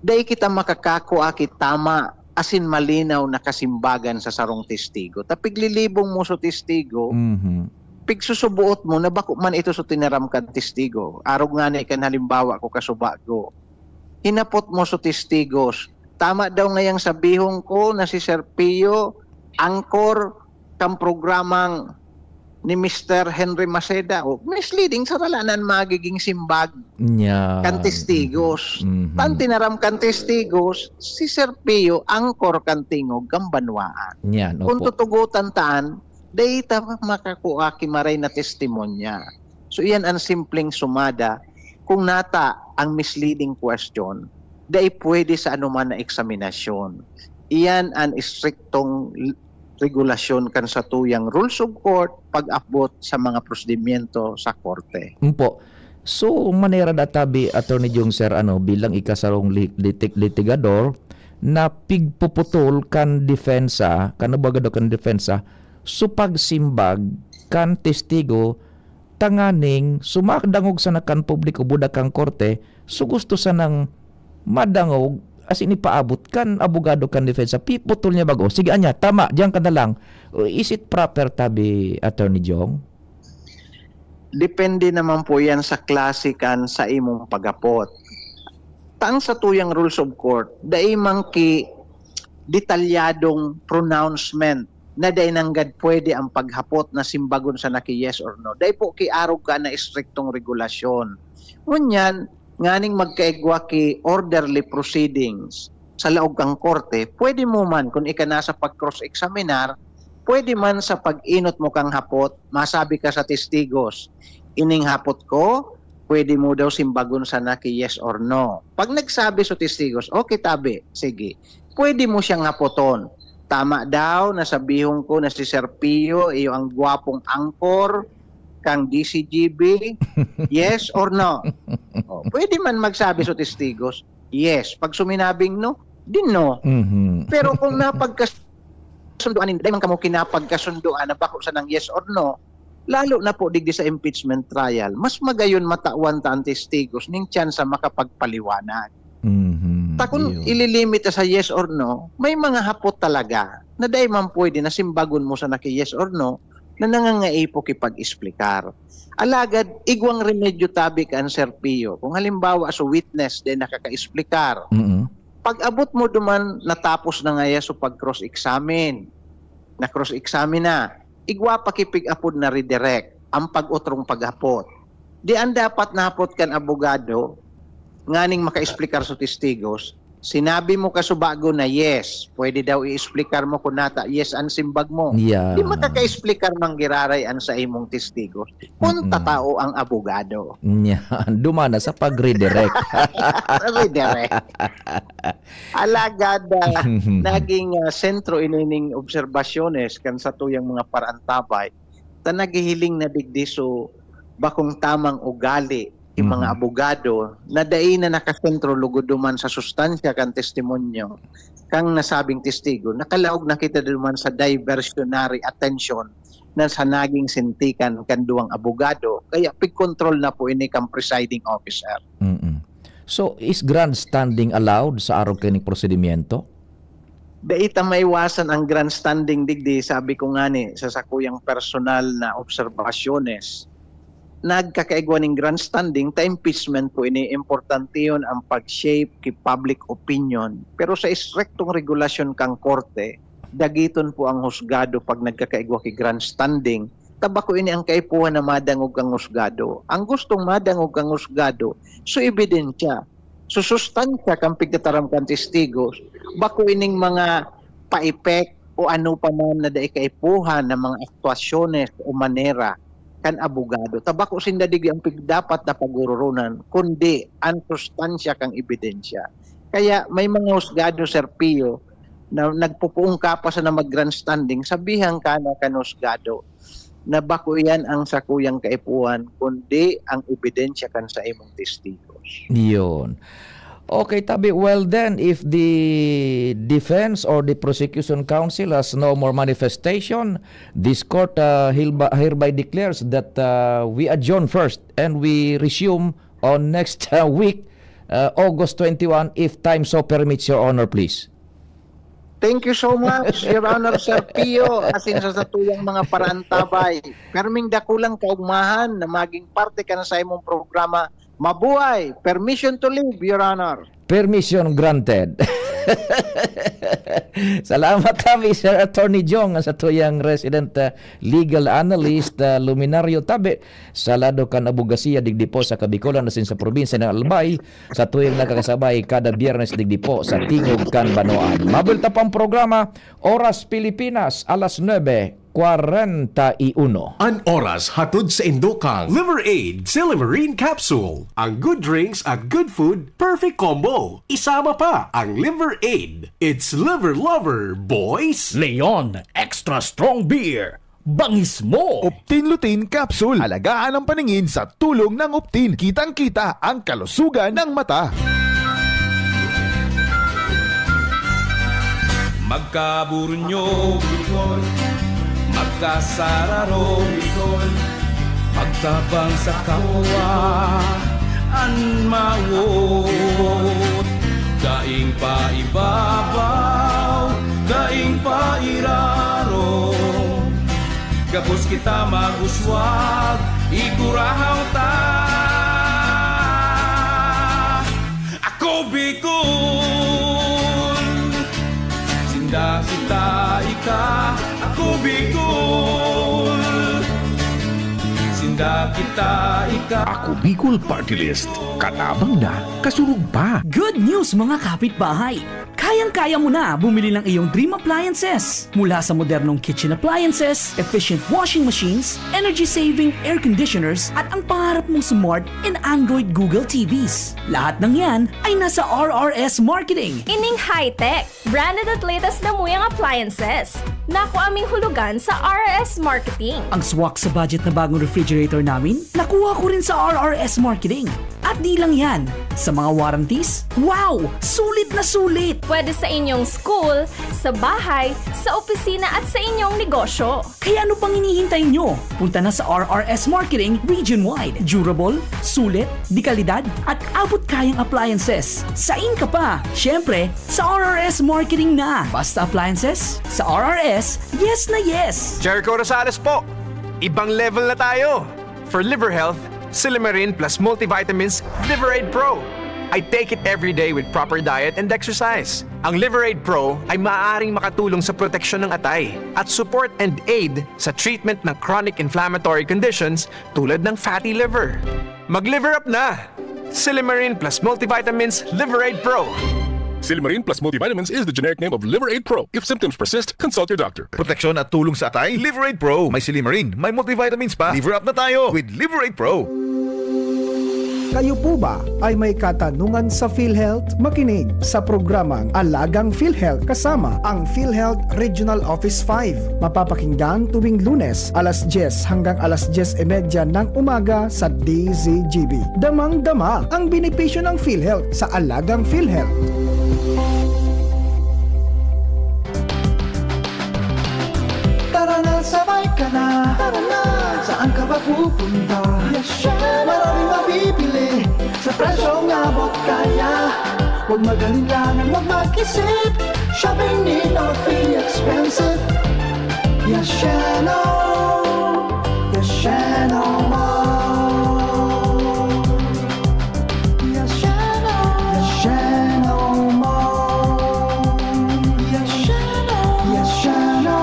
dai kita makakakua ki tama asin malinaw na kasimbagan sa sarong testigo. Ta piglilibong mo so testigo, Mhm. pigsusuboot mo na bako man ito so tinaram kan testigo. Arog ngani kan halimbawa ko kasubago. Hinapot mo so testigos, "Tama daw ngayang sabihon ko na si Sir Pio, anchor kan programang ni Mister Henry Maceda." O, misleading, sa talanan magiging simbag Nya. kan testigos. Mhm. Tan tinaram kan testigos, si Sir Pio, anchor kan tingog kan banwaan. Yan, Kung opo. tutugutan taan, dai ta makakua ki maray na testimonya. So, iyan ang simpleng sumada. Kung nata ang misleading question, dai pwede sa anuman na eksaminasyon. Iyan ang istriktong l- regulasyon kan satuyang rules of court pag-abot sa mga prosedimyento sa korte. Opo. So, manera da tabi, Attorney Jung, sir, ano, bilang ikasarong li- litig- litigador, na pigpuputol kan depensa, kan abogado kan depensa, so pagsimbag kan testigo, tanganing sumadangog sana kan publiko, buda kan korte, so gusto sanang madangog, as in ipaabot kan abogado kan depensa, piputol niya bago. Sige, anya, tama, diyan ka na lang. Is it proper, tabi, Attorney Jong? Depende naman po yan sa klase kan sa imong paghapot. Tang sa tuyang rules of court, dai man ki detalyadong pronouncement na dai nanggad pwede ang paghapot na simbagon sana ki yes or no. Dai po ki arog ka na estriktong regulasyon. Ngunyan, nganing magkaigwa ki orderly proceedings sa laog kang korte, pwede mo man, kung ika nasa pag-cross-examinar, pwede man sa pag-inot mo kang hapot, masabi ka sa testigos, "Ining hapot ko, pwede mo daw simbagon sana ki yes or no." Pag nagsabi sa testigos, "Okay, tabi, sige." Pwede mo siyang hapoton. "Tama daw na sabihon ko na si Sir Pio iyo ang gwapong anchor kang D C G B? Yes or no?" Oh, pwede man magsabi sa testigos, "Yes." Pag suminabing no, di no. Mhm. Pero kung napagkasundoan, hindi man kamo kinapagkasundoan na bako sanang yes or no, lalo na po digdi sa impeachment trial, mas magayon matawan ta ang testigos ning tsansa makapagpaliwanag. Mhm. Ta kun Yun. ililimit ta sa yes or no, may mga hapot talaga na dai man pwede na simbagon mo sana ki yes or no na nangangaipo ki pag-explicar. Alagad, igwang remedyo tabi kan Sir Pio. Kung halimbawa, so witness, dai nakaka-explicar. Mhm. Pag-abot mo duman, natapos na ngaya so pag-cross-examine. Na-cross-examine na. Igwa pa ki pig-apod na redirect, ang pag-otrong paghapot. Di an dapat na hapot kan abogado, nganing maka-explicar sa testigos, "Sinabi mo kasubago na yes, pwede daw i-explicar mo kung nata yes ang simbag mo." Yeah. Di makaka-explicar man giraray an sa imong testigos kung Mm-mm. tatao ang abogado. Yan. Dumana sa pag-redirect. Redirect. Alagad, ah, naging, ah, sentro inining obserbasyones kan satuyang mga paraantabay, ta naghihiling na digdi so bakong tamang ugali Yung mga Mhm. abogado na dai na nakasentro lugod duman sa sustansya kan testimonyo kang nasabing testigo, nakalaog na kita duman sa diversionary attention na sa naging sintikan kan duwang abogado, kaya pigkontrol na po ini kan presiding officer. Mm. So, is grandstanding allowed sa arog kaning prosedimyento? Dai ta maiwasan ang grandstanding digdi, sabi ko ngani sa sakuyang personal na obserbasyones. Nagkakaigwa ning grandstanding ta impeachment po ini, importantehon ang pag-shape ki public opinion. Pero sa estriktong regulasyon kang korte, dagiton po ang husgado pag nagkakaigwa ki grandstanding. Ta bako ini ang kaipuhan na madangog kang husgado. Ang gustong madangog kang husgado, so ebidensya, so sustansya kan pigtataram kan testigos, bako ining mga paepek o ano pa man na dai kaipuhan na mga aktuasyones o manera kan abogado. Ta bako sinda digdi ang pig-, dapat na paguroronan, kundi ang sustansya kan ebidensya. Kaya may mga husgado, Sir Pio, na nagpupuong ka pa sana mag-grandstanding, sabihan ka na kan husgado na bako iyan ang sakuyang kaipuhan, kundi ang ebidensya kan saimong testigos. Yun. Okay, tabi. Well then, if the defense or the prosecution counsel has no more manifestation, this court, uh, hilba-, hereby declares that, uh, we adjourn first and we resume on next, uh, week, uh, August twenty-one, if time so permits, Your Honor, please. Thank you so much, Your Honor, Sir Pio, asin sa satuyang mga paraantabay. Perming dakulang kaugmahan na maging parte ka na sa imong programa. Mabuhay! Permission to leave, Your Honor. Permission granted. Salamat, tabi, Sir Attorney Jong, sa tuyang resident, uh, legal analyst, uh, luminaryo, tabi, sa lado kan abogasiya digdi po sa Kabikolan asin sa probinsya ng Albay, sa tuyang nakakasabay kada Biyernes digdi po sa Tingog kan Banwaan. Mabulta pang programa, Oras Pilipinas, alas nuebe kwarenta y uno. An oras hatod sa indokang Liver Aid Silimarin Capsule. Ang good drinks at good food, perfect combo. Isama pa ang Liver Aid. It's Liver Lover, boys! Leon Extra Strong Beer. Bangis mo! Optin Lutein Capsule. Alagaan ang paningin sa tulong ng Optin. Kitang-kita ang kalusugan ng mata. Magkaburunyo, Bicol. Magkasararo, Bicol. Pagtabang sa kapwa, an mawot. Daing pa ibabaw, daing pa iraro. Gabos kita mag-uswag, igurahaw ta. Ako Bicol, sinda kita ika. Ako Bicol, sinda kita ika. Ako Bicol Party List. Katabang na, kasurog pa. Good news, mga kapitbahay! Kayang-kaya mo na bumili ng iyong dream appliances. Mula sa modernong kitchen appliances, efficient washing machines, energy-saving air conditioners, at ang pangarap mong smart and Android Google T Vs. Lahat ng yan ay nasa R R S Marketing. Ining high-tech, branded at latest na muyang appliances. Nakuha ming hulugan sa R R S Marketing. Ang swak sa budget na bagong refrigerator namin, nakuha ko rin sa R R S Marketing. At di lang yan, sa mga warranties, wow! Sulit na sulit! Pwede sa inyong school, sa bahay, sa opisina at sa inyong negosyo. Kaya ano pang hinihintay nyo? Punta na sa R R S Marketing region-wide. Durable, sulit, de kalidad, at abot kayang appliances. Sain ka pa? Siyempre, sa R R S Marketing na. Basta appliances, sa R R S, yes na yes! Jericho Rosales po! Ibang level na tayo! For liver health, Silimarin plus multivitamins Liver Aid Pro. I take it every day with proper diet and exercise. Ang Liver Aid Pro ay maaaring makatulong sa proteksyon ng atay at support and aid sa treatment ng chronic inflammatory conditions tulad ng fatty liver. Mag-liver up na! Silimarin plus multivitamins Liver Aid Pro. Silimarin plus multivitamins is the generic name of Liver Aid Pro. If symptoms persist, consult your doctor. Proteksyon at tulong sa atay, Liver Aid Pro. May Silimarin, may multivitamins pa. Liver up na tayo with Liver Aid Pro. Kayo po ba ay may katanungan sa PhilHealth? Makinig sa programang Alagang PhilHealth kasama ang PhilHealth Regional Office five. Mapapakinggan tuwing Lunes, alas diyes hanggang alas diyes y media ng umaga sa D Z G B. Damang-dama ang benepisyo ng PhilHealth sa Alagang PhilHealth. Tara na, sabay ka na. Tara na. Saan ka ba pupunta? Yes, syempre. Maraming mabibili sa presyong abot kaya. Huwag mag-alinlangan, huwag mag-isip. Shopping need not be expensive. Yes, Sheno. Yes, Sheno Mall. Yes, Sheno. Yes, Sheno Mall. Yes, Sheno. Yes, Sheno.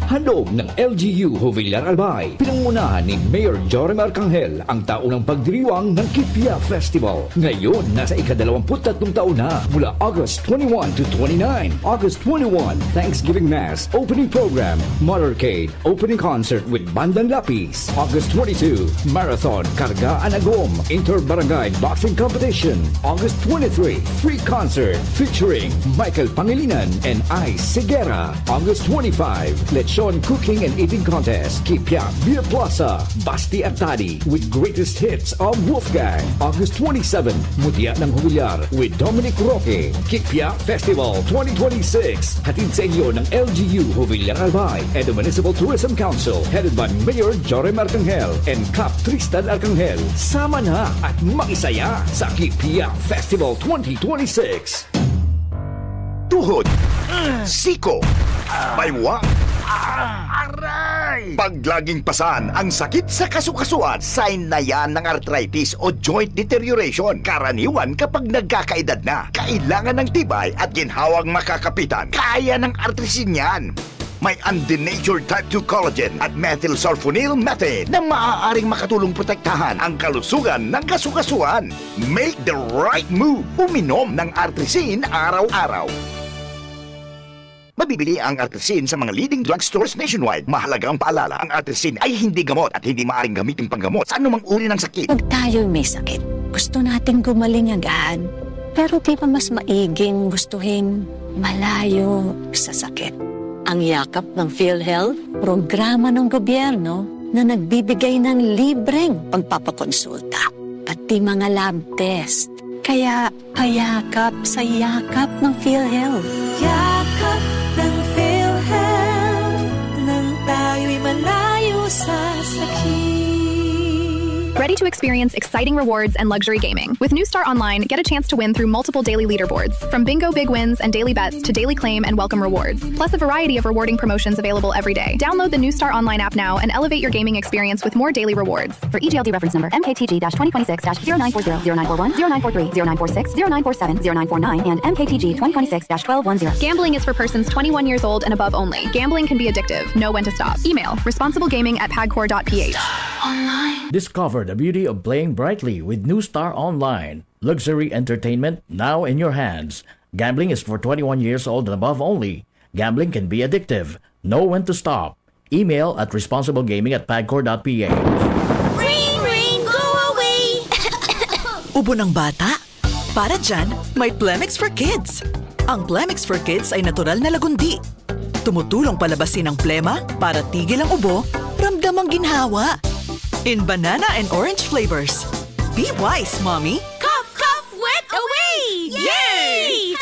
Handog ng L G U Jovellar Albay, pinangunahan ni Mayor Jorim Arcangel, ang taunang pagdiriwang ng Kipia Festival. Ngayon, nasa ikadalawamput tatlong taon na, mula August twenty-one to twenty-nine. August twenty-one, Thanksgiving Mass, opening program, motorcade, opening concert with Bandang Lapis. August twenty-two, Marathon, Karga an Agom, Inter-Barangay Boxing Competition. August twenty-three, free concert featuring Michael Pangilinan and Ice Segura. August twenty-five, Lechon Cooking and Eating Contest, Kipia Beer Plaza, Basti Artadi with greatest hits of Wolfgang. August twenty-seven, Mutya ng Jovellar with Dominic Roque, Kipia Festival twenty twenty-six. Hatid sa inyo ng L G U Jovellar Albay and the Municipal Tourism Council, headed by Mayor Jorim Arcangel and Kap Tristan Arcangel. Sama na at makisaya sa Kipia Festival twenty twenty-six. Tuhod, siko, baywa, aray! Pag laging pasan ang sakit sa kasukasuan, sign na yan ng arthritis o joint deterioration. Karaniwan kapag nagkakaedad na, kailangan ng tibay at ginhawang makakapitan. Kaya ng Artrisin yan. May undenatured type two collagen at methylsulfonyl methane na maaaring makatulong protektahan ang kalusugan ng kasukasuan. Make the right move. Uminom ng Artrisin araw-araw. Mabibili ang Artrisin sa mga leading drugstores nationwide. Mahalagang paalala, ang Artrisin ay hindi gamot at hindi maaaring gamitin panggamot sa anumang uri ng sakit. Pag tayo'y may sakit, gusto nating gumaling agad. Pero di ba mas maiging gustuhin malayo sa sakit? Ang yakap ng PhilHealth, programa ng gobyerno na nagbibigay ng libreng pagpapakonsulta, pati mga lab test. Kaya payakap sa yakap ng PhilHealth. Yakap ng PhilHealth, nang tayo'y malayo sa sakit. Ready to experience exciting rewards and luxury gaming? With New Star Online, get a chance to win through multiple daily leaderboards, from bingo big wins and daily bets to daily claim and welcome rewards, plus a variety of rewarding promotions available every day. Download the New Star Online app now and elevate your gaming experience with more daily rewards. For E G L D reference number M K T G dash twenty twenty-six dash zero nine four zero, zero nine four one, zero nine four three, zero nine four six, zero nine four seven, zero nine four nine, and M K T G twenty twenty-six dash twelve one zero. Gambling is for persons twenty-one years old and above only. Gambling can be addictive. Know when to stop. Email responsiblegaming at pagcor dot P H. Discover the beauty of playing brightly with New Star Online. Luxury entertainment now in your hands. Gambling is for twenty-one years old and above only. Gambling can be addictive. Know when to stop. Email at responsiblegaming at pagcor dot P H. Ring, ring, go away! Ubo ng bata? Para dyan, may Plemex for Kids. Ang Plemex for Kids ay natural na lagundi. Tumutulong palabasin ang plema para tigil ang ubo, ramdam ang ginhawa. In banana and orange flavors. Be wise, mommy! Cough, cough, wet away! Yay!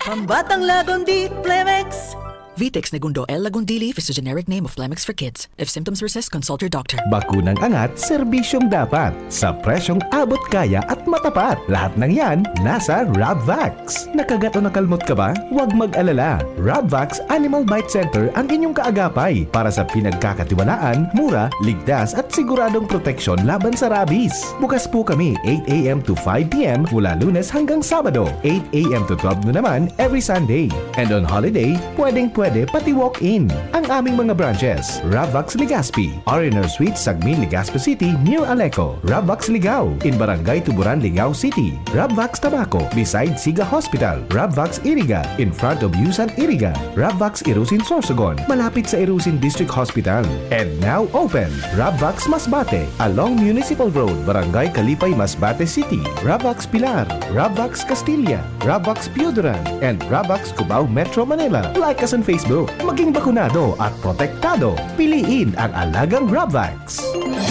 Pambatang Lagundi, Plemex! Vitex Negundo L. Lagundili, is the generic name of Plemex for kids. If symptoms persist, consult your doctor. Bakunang angat, serbisyong dapat, sa presyong abot kaya at matapat. Lahat ng yan, nasa Rabvax. Nakagat o nakalmot ka ba? Huwag mag-alala. Rabvax Animal Bite Center ang inyong kaagapay para sa pinagkakatiwalaan, mura, ligtas at siguradong proteksyon laban sa rabies. Bukas po kami eight a m to five p m mula Lunes hanggang Sabado, eight a m to twelve noon naman every Sunday. And on holiday, pwedeng Pwede pati walk-in. Ang aming mga branches, Ravvax Legazpi, R and R Suite, Sagmin, Legazpi City, near Aleco, Ravvax Ligao, in Barangay Tuburan, Ligao City, Ravvax Tabaco, beside Siga Hospital, Ravvax Iriga, in front of Yusan Iriga, Ravvax Irusin Sorsogon, malapit sa Irusin District Hospital, and now open, Ravvax Masbate, along Municipal Road, Barangay Kalipay, Masbate City, Ravvax Pilar, Ravvax Castilla, Ravvax Pioduran, and Ravvax Cubao, Metro Manila. Like us on Facebook. Maging bakunado at protektado. Piliin ang alagang Ravvax.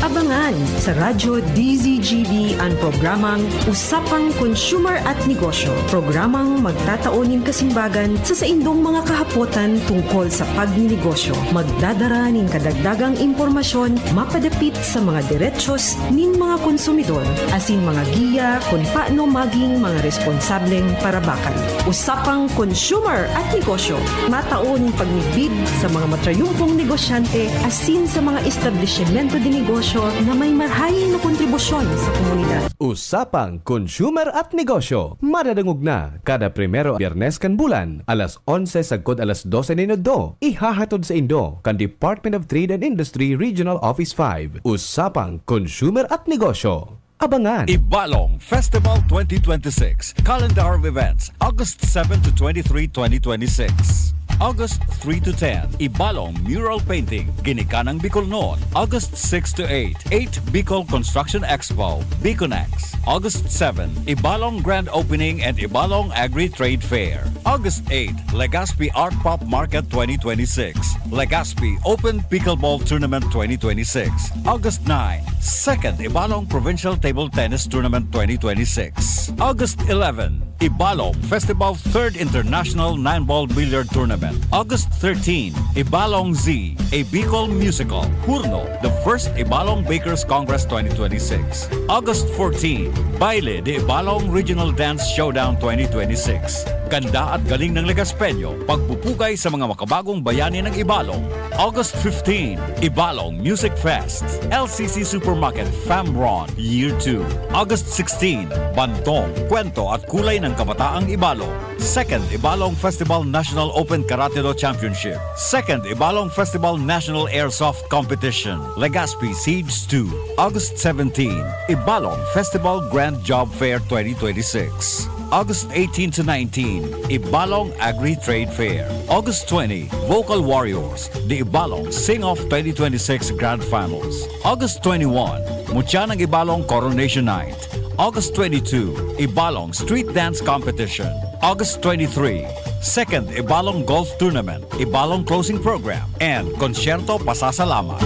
Abangan sa Radyo D Z G B ang programang Usapang Consumer at Negosyo. Programang magtatao nin kasimbagan sa saindong mga kahapotan tungkol sa pagninegosyo. Magdadara nin kadagdagang impormasyon mapadapit sa mga derechos nin mga konsumidor asin mga giya kun paano maging mga responsableng parabakan. Usapang Consumer at Negosyo, matao nin pagmidbid sa mga matrayumpong negosyante asin sa mga establisimento de negosyo na may marahay na kontribusyon sa komunidad. Usapang Consumer at Negosyo, madadangog na kada primero Biyernes kan bulan, alas onse sagkod alas dose nin udto, ihahatod saindo kan Department of Trade and Industry Regional Office five. Usapang Consumer at Negosyo. Abangan! Ibalong Festival twenty twenty-six, Calendar of Events, August seven to twenty-three, twenty twenty-six. August three to ten, Ibalong Mural Painting, Ginikanang Bicol Noon, August six to eight, eight Bicol Construction Expo, Biconex, August seven, Ibalong Grand Opening and Ibalong Agri-Trade Fair, August eight, Legazpi Art Pop Market twenty twenty-six, Legazpi Open Pickleball Tournament twenty twenty-six, August nine, Second Ibalong Provincial Table Tennis Tournament twenty twenty-six, August eleven, Ibalong Festival Third International Nine Ball Billiard Tournament, August thirteen, Ibalong Z, A Bicol Musical, Hurno, the First Ibalong Bakers Congress twenty twenty-six, August fourteen, Baile de Ibalong Regional Dance Showdown twenty twenty-six. Ganda at galing ng Legaspeño, pagpupugay sa mga makabagong bayani ng Ibalong. August fifteen, Ibalong Music Fest, L C C Supermarket, Famron, Year two. August sixteen, Bantong, Kwento at Kulay ng Kabataang Ibalong. Second Ibalong Festival National Open Karate Do Championship. Second Ibalong Festival National Airsoft Competition, Legazpi Siege two. August seventeen, Ibalong Festival Grand Job Fair twenty twenty-six. August eighteen to nineteen, Ibalong Agri-Trade Fair. August twenty, Vocal Warriors, the Ibalong Sing-Off twenty twenty-six Grand Finals. August twenty-one, Mutya ng Ibalong Coronation Night. August twenty-two, Ibalong Street Dance Competition. August twenty-three, Second Ibalong Golf Tournament, Ibalong Closing Program, and Konsyerto Pasasalamat.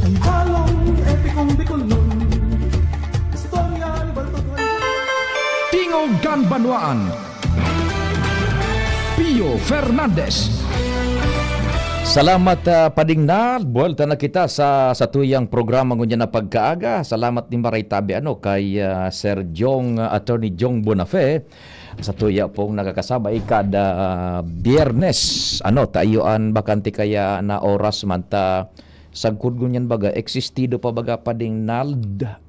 Ang balong epikong Bicolnon. Istorya ni Baltog. Tingog kan Banwaan. Pio Fernandez. Salamat, ah, Pading Nal. Buwelta na kita sa, sa tuyang programa ngunyan na pagkaaga. Salamat ni Maray Tabi, ano, kay, ah, Sir Jong, ah, Attorney Jong Bonafe. Sa tuya pong nakakasabay kada, ah, Biyernes. Ano, tayo an bakante kaya na oras man ta sagkod ngunyan baga, existido pa baga Pading Nal,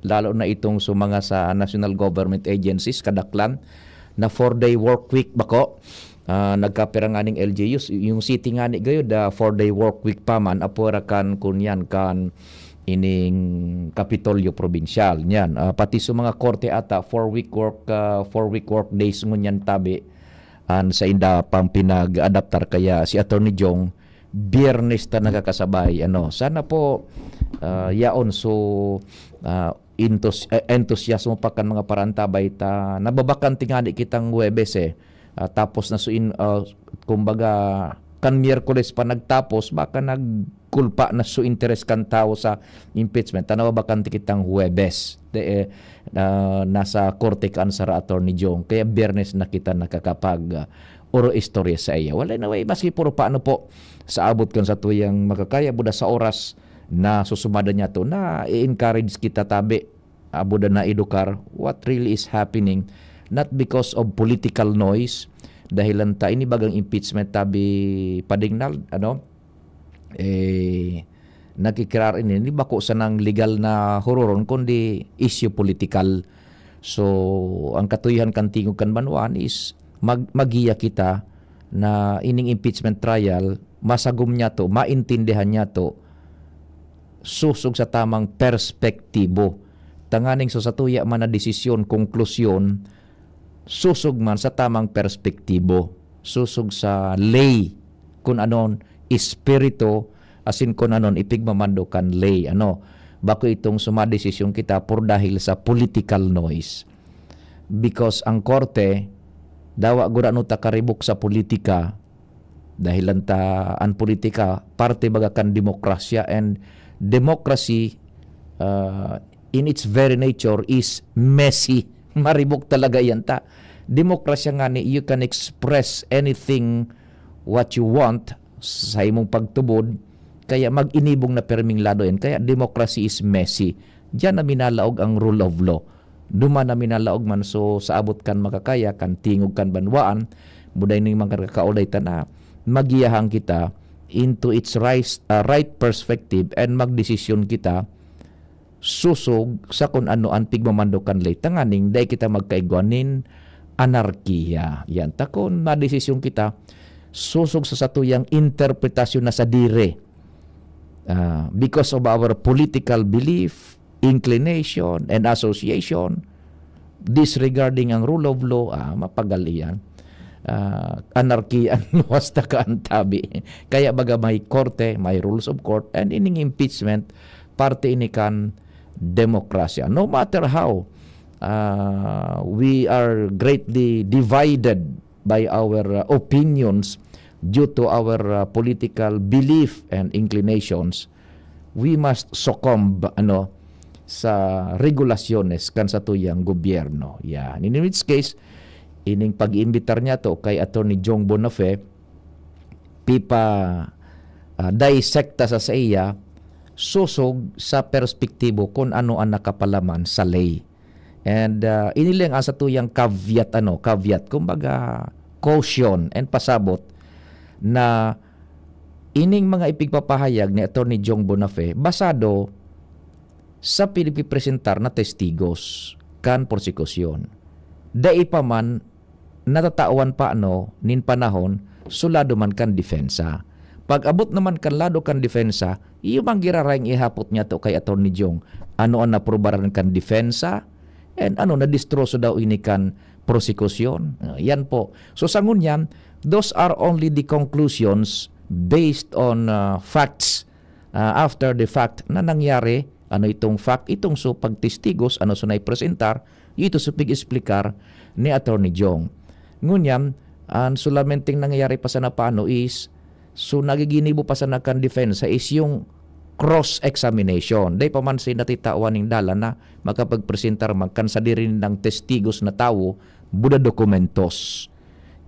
lalo na itong sa mga sa national government agencies, kadaklan, na four-day work week bako. Ah, nagkapira nganing L G Us, yung city ngani gayo, da four-day work week pa man, apwera kan, kunyan, kan ining Kapitolyo Probinsyal. Nyan, ah, pati sa mga korte ata, four-week work, ah, four-week work days ngunyan tabi, an sainda pang pinag-adaptar. Kaya si Attorney Jong, Biyernes ta nakakasabay, ano. Sana po, ah, yaon so, ah, entus-, eh, entusiasmo pa kan mga parantabay ta nababakante ngani kitang Huwebes, eh. Ah, tapos na so in-, ah, kumbaga, kan Miyerkules pa nagtapos, baka nagkulpa na so interes kan tawo sa impeachment. Ta nababakante kitang Huwebes. De, eh, ah, nasa korte kan sara Attorney Jong. Kaya Biyernes na kita nakakapag, ah, oro istorya saiya. Well, anyway, maski puro paano po, sa abot kan satuyang makakaya, buda sa oras na susumada niya to, na i-encourage kita tabi, abuda na edukar what really is happening, not because of political noise, dahil lang ta, ini bagang impeachment tabi Pading Nal, ano, eh, nakikirar ini, ini bako sanang legal na huroron, kundi issue political. So, ang katuyohan kan tingog kan banwaan is mag-, magiya kita na ining impeachment trial, masagom niya to, maintindihan niya to, susog sa tamang perspektibo. Tanganing sa satuya man na desisyon, konklusyon, susog man sa tamang perspektibo, susog sa ley, kun anon espiritu, asin kun anon ipigmamando kan ley. Ano, bako itong sumadesisyon kita por dahil sa political noise. Because ang korte, dawa gurano ta karibok sa politika, dahil lang ta, ang politika, parte baga kan demokrasya, and democracy, uh, in its very nature is messy. Maribok talaga yan ta. Demokrasya nga ni, you can express anything what you want sa imong pagtubod, kaya mag-inibong na perming lado yan. Kaya democracy is messy. Diyan na minalaog ang rule of law. Duman na minalaog man, so sa abot kan makakaya, kan tingog kan banwaan, muday ning mga kakaulay ta na, magiyahang kita into its right, ah, right perspective and magdesisyon kita susog sa kun ano an pigmamando kan ley, tanganing dai kita magkaigwa nin anarkiya. Yan. Ta kun madesisyon kita susog sa satuyang interpretasyon na sadiri, ah, because of our political belief, inclination, and association, disregarding ang rule of law, ah, mapagal iyan. Ah, anarkiya an luwas ta ka an tabi. Kaya baga may korte, may rules of court, and ining impeachment, parte ini kan demokrasya. No matter how, ah, we are greatly divided by our, uh, opinions due to our, uh, political belief and inclinations, we must succumb, ano, sa regulasyones kan satuyang gobyerno. Yan. In which case, ining pag-iimbitar niya to kay Attorney Jong Bonafé, pipa, ah, dissecta sa saiya, susog sa perspektibo kun ano ang nakapalaman sa ley. And, ah, ini lang ang satuyang caveat, ano, caveat, kumbaga, caution and pasabot na ining mga ipigpapahayag ni Attorney Jong Bonafé basado sa pinipipresentar na testigos kan prosekusyon. Dai pa man natatawan pa, ano, nin panahon, so lado man kan depensa. Pag-abot naman kan lado kan depensa, iyo man girarayng ihapot niya to kay Attorney Jong. Ano an naprubaran kan depensa? And ano, nadistroso daw ini kan prosekusyon? Ah, yan po. So, sa ngunyan, those are only the conclusions based on, ah, facts. Ah, after the fact na nangyari, ano itong fact, itong so pagtestigos, ano so naipresentar, ito so pig-explicar ni Attorney Jong. Ngunyan, ang solamenteng nangyayari pa sana paano is, so nagiginibo pa sana kan depensa is yung cross-examination. Dai pa man si natitawan ning dalan na makapagpresentar man kan sadiri nindang testigos na tawo, buda dokumentos.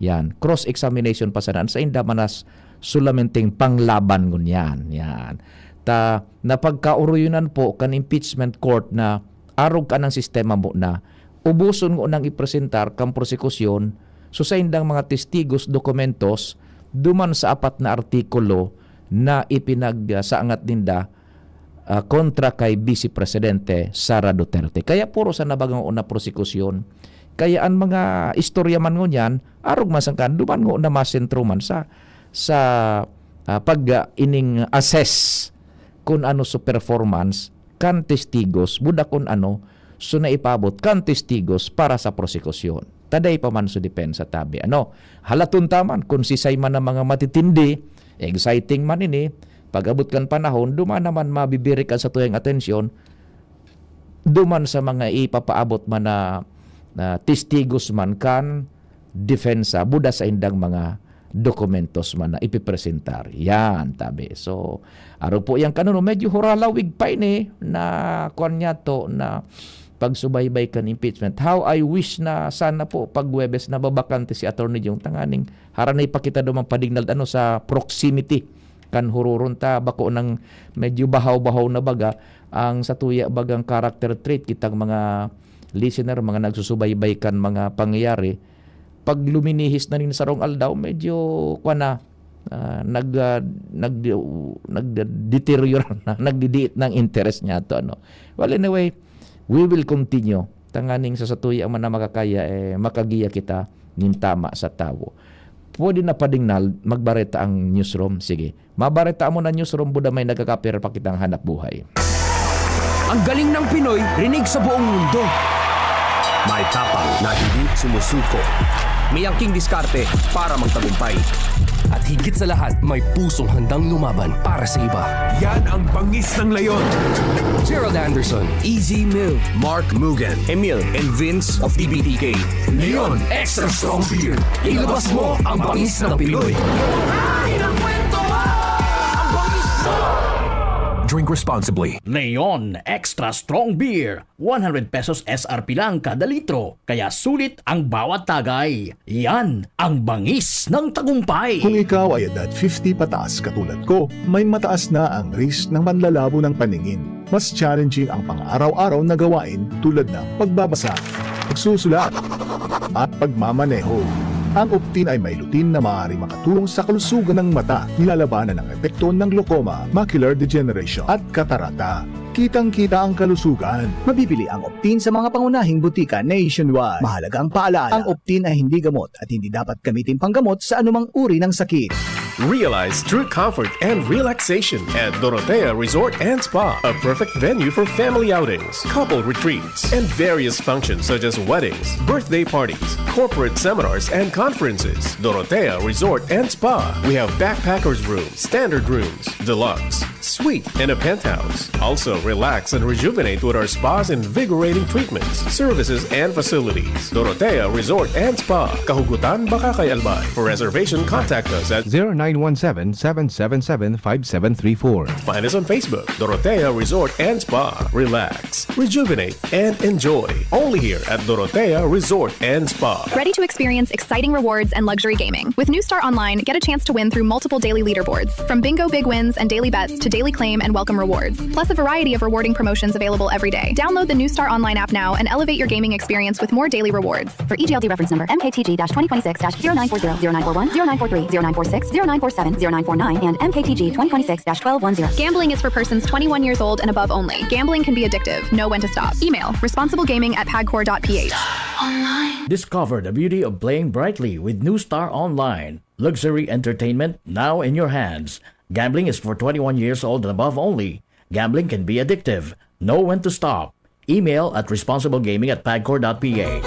Yan, cross-examination pa sana. Sa inda manas solamenteng panglaban ngunyan. Yan. Ta, napagkaoroyonan po kan impeachment court na arog kanang sistema mo na uboson ngunang ipresentar kan prosekusyon, so saindang mga testigos, dokumentos, duman sa apat na artikulo na ipinagsangat ninda, ah, kontra kay Vice Presidente Sara Duterte. Kaya puro sa nabagang una prosekusyon. Kaya ang mga istorya man ngunyan, arog man sangkan, duman ngo na masentro man sa, sa, ah, pag, ah, ining assess kun ano so performance kan testigos, buda kun ano so naipabot kan testigos para sa prosekusyon. Ta dai pa man so depensa tabi. Ano, halaton ta man kun sisay man ang mga matitindi, exciting man ini, pag-abot kan panahon, duman naman mabibirik an satuyang atensyon, duman sa mga ipapaabot man na, na testigos man kan depensa, buda saindang mga dokumentos man na ipipresentar. Yan, tabi. So, arog po yang kanuno, medyo huralawig pa ini na kuwan niya to, na pagsubaybay kan impeachment. How I wish na sana po pag Huwebes na babakante si Attorney Jong tanganing haranay pa kita duman padignal, ano, sa proximity kan huroron ta, bako nang medyo bahaw-bahaw na baga ang satuya bagang character trait kitang mga listener, mga nagsusubaybay kan mga pangyayari. Pag luminihis na nin sarong aldaw, medyo, kwa na, ah, nag, ah, nag, nagdedeteriorate na, nagdidiit na ang interes niya to, ano. Well, anyway, we will continue. Tanganing sa satuya man na makakaya, eh, makagiya kita nin tama sa tawo. Pwede na padingnal, magbareta ang newsroom. Sige. Mabareta mo na newsroom, buda may nagkakapira pa kitang hanap buhay. Ang galing ng Pinoy, rinig sa buong mundo. May tapang na hindi sumusuko. May angking diskarte para magtagumpay. At higit sa lahat, may pusong handang lumaban para sa iba. Yan ang bangis ng leon. Gerald Anderson, Easy Mill, Mark Mugen, Emil, and Vince of T B T K. Leon Extra Strong Beer. Ilabas mo ang bangis ng Pinoy. Drink responsibly. Leon Extra Strong Beer, one hundred pesos S R P lang kada litro, kaya sulit ang bawat tagay. Yan ang bangis ng tagumpay. Kung ikaw ay edad fifty pataas katulad ko, may mataas na ang risk ng panlalabo ng paningin. Mas challenging ang pang-araw-araw na gawain tulad ng pagbabasa, pagsusulat, at pagmamaneho. Ang Optin ay may lutein na maaaring makatulong sa kalusugan ng mata, nilalabanan ang epekto ng glaucoma, macular degeneration, at katarata. Kitang-kita ang kalusugan. Mabibili ang Optin sa mga pangunahing butika nationwide. Mahalagang paalala, ang Optin ay hindi gamot at hindi dapat gamitin panggamot sa anumang uri ng sakit. Realize true comfort and relaxation at Dorotea Resort and Spa, a perfect venue for family outings, couple retreats, and various functions such as weddings, birthday parties, corporate seminars, and conferences. Dorotea Resort and Spa. We have backpackers room, standard rooms, deluxe, suite, and a penthouse. Also, relax and rejuvenate with our spa's invigorating treatments, services, and facilities. Dorotea Resort and Spa, Kahugutan, Bacacay, Albay. For reservation, contact us at zero nine one seven, seven seven seven, five seven three four. Find us on Facebook, Dorotea Resort and Spa. Relax, rejuvenate, and enjoy. Only here at Dorotea Resort and Spa. Ready to experience exciting rewards and luxury gaming? With New Star Online, get a chance to win through multiple daily leaderboards, from bingo big wins and daily bets to daily claim and welcome rewards, plus a variety of rewarding promotions available every day. Download the New Star Online app now and elevate your gaming experience with more daily rewards. For E G L D reference number M K T G dash twenty twenty-six dash zero nine four zero, zero nine four one, zero nine four three, zero nine four six, zero nine four seven, zero nine four nine, and M K T G twenty twenty-six dash twelve one zero. Gambling is for persons twenty-one years old and above only. Gambling can be addictive. Know when to stop. Email responsiblegaming at pagcor dot p h. Discover the beauty of playing brightly with New Star Online. Luxury entertainment now in your hands. Gambling is for twenty-one years old and above only. Gambling can be addictive. Know when to stop. Email at responsiblegaming at pagcor dot p h.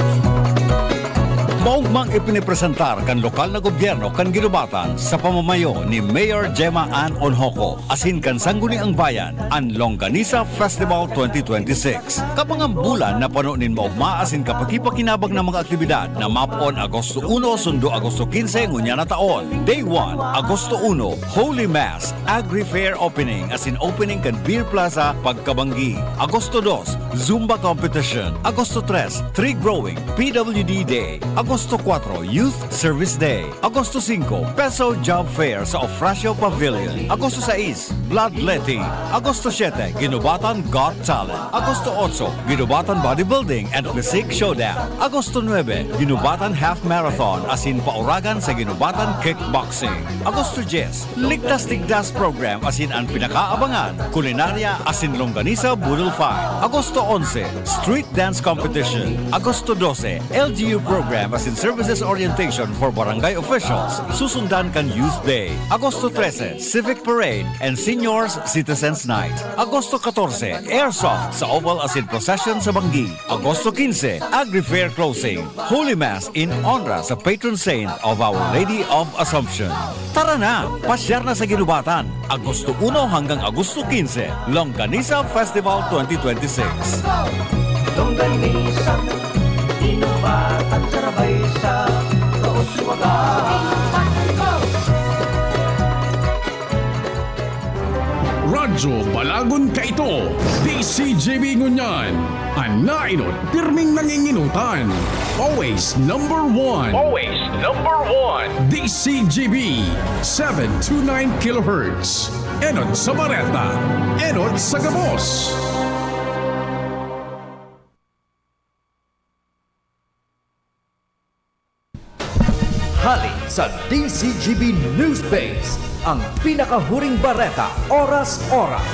Maugmang ipinipresentar kan lokal na gobyerno kan Guinobatan sa pamamayo ni Mayor Gemma Ann Onhoco asin kan Sangguniang Bayan an Longganisa Festival twenty twenty-six. Kabangang bulan na pano nin maogma asin kapakipakinabang na mga aktibidad na mapoon Agosto uno sundo Agosto quince ngunyan na taon. Day one, Agosto uno, Holy Mass, Agri Fair Opening asin opening kan Beer Plaza pagkabanggi. Agosto dos, Zumba Competition. Agosto tres, Tree Growing, P W D Day. Agosto kuwatro, Youth Service Day. Agosto singko, Peso Job Fair sa Ofracio Pavilion. Agosto sais, Bloodletting. Agosto siete, Guinobatan Got Talent. Agosto otso, Guinobatan Bodybuilding and Physique Showdown. Agosto nuebe, Guinobatan Half Marathon asin pauragan sa Guinobatan Kickboxing. Agosto dyes, Ligtas Tigdas Program asin an pinakaabangan, Kulinarya asin Longganisa Boodle Fight. Agosto onse, Street Dance Competition. Agosto dose, L G U Program asin Services Orientation for Barangay Officials, susundan kan Youth Day. Agosto trese, Civic Parade and Seniors Citizens Night. Agosto katorse, Airsoft sa Oval asin Procession sa Banggi. Agosto quince, Agri Fair Closing. Holy Mass in honra sa patron saint of Our Lady of Assumption. Tara na! Pasyar na sa Guinobatan, Agosto uno hanggang Agosto quince, Longganisa Festival twenty twenty-six. Longganisa, Guinobatan, sarabay sa Kauswagan. Radyo Balagon kaito, D C G B ngunyan. An nainot, pirming nanginginotan. Always number one. Always number one. D C G B, seven two nine kilohertz. Enot sa bareta, enot sa gabos. Hali sa D C G B News Base, ang pinakahuring bareta, oras-oras.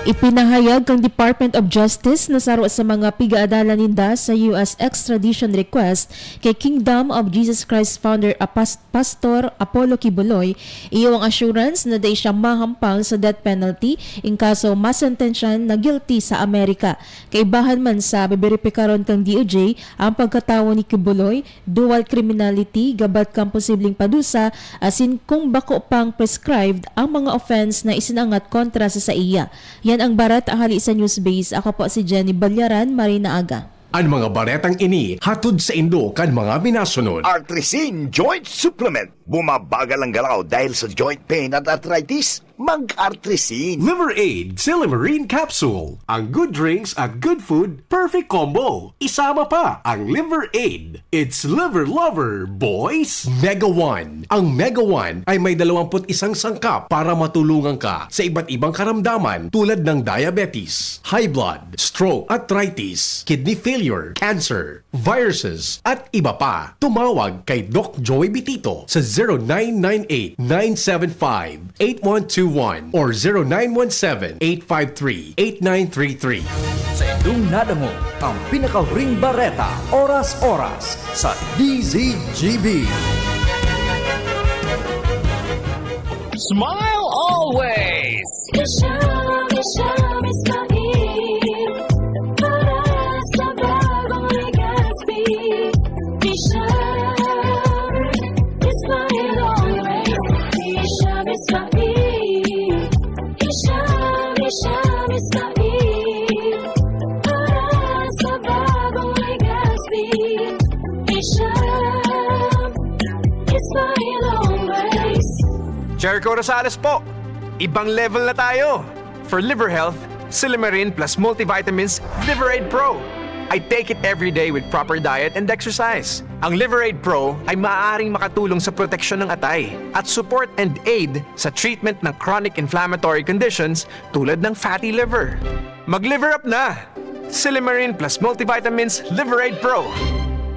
Ipinahayag kan Department of Justice na saro sa mga pigaadalan ninda sa U S extradition request kay Kingdom of Jesus Christ founder Apas-, Pastor Apollo Quiboloy, iyo ang assurance na dai siya mahampang sa death penalty in kaso masentensyahan na guilty sa Amerika. Kaibahan man sa beberipikaron kan D O J, ang pagkatawo ni Quiboloy, dual criminality, gabat kan posibleng padusa, asin kung bako pang prescribed ang mga offense na isinangat kontra sa saiya. Yan ang bareta hali sa Newsbase. Ako po si Jenny Balyaran, maray na aga. An mga baretang ini hatod saindo kan mga minasunod. Artrisin Joint Supplement. Bumabagal ang galaw dahil sa joint pain at arthritis? Mag-Artrisin. Liver Aid Silymarin Capsule. Ang good drinks at good food, perfect combo. Isama pa ang Liver Aid. It's Liver Lover, boys! Mega One. Ang Mega One ay may dalawampu't isang sangkap para matulungan ka sa iba't ibang karamdaman tulad ng diabetes, high blood, stroke, arthritis, kidney failure, cancer, viruses, at iba pa. Tumawag kay Doc Joey Bitito sa zero nine nine eight, nine seven five, eight one two one or zero nine one seven, eight five three, eight nine three three. Sa indong nadangog ang pinakahuring bareta, oras-oras sa D Z G B. Smile always! Isha, Isha, Ismail. Para sa bagong Legazpi. Isha, Ismail always. Isha, Ismail. Isha, Isha, Ismail. Para sa bagong Legazpi. Isha, Ismail always. Jericho Rosales po! Ibang level na tayo! For liver health, Silymarin plus multivitamins Liver Aid Pro. I take it every day with proper diet and exercise. Ang Liver Aid Pro ay maaaring makatulong sa proteksyon ng atay at support and aid sa treatment ng chronic inflammatory conditions tulad ng fatty liver. Mag-liver up na! Silymarin plus multivitamins Liver Aid Pro.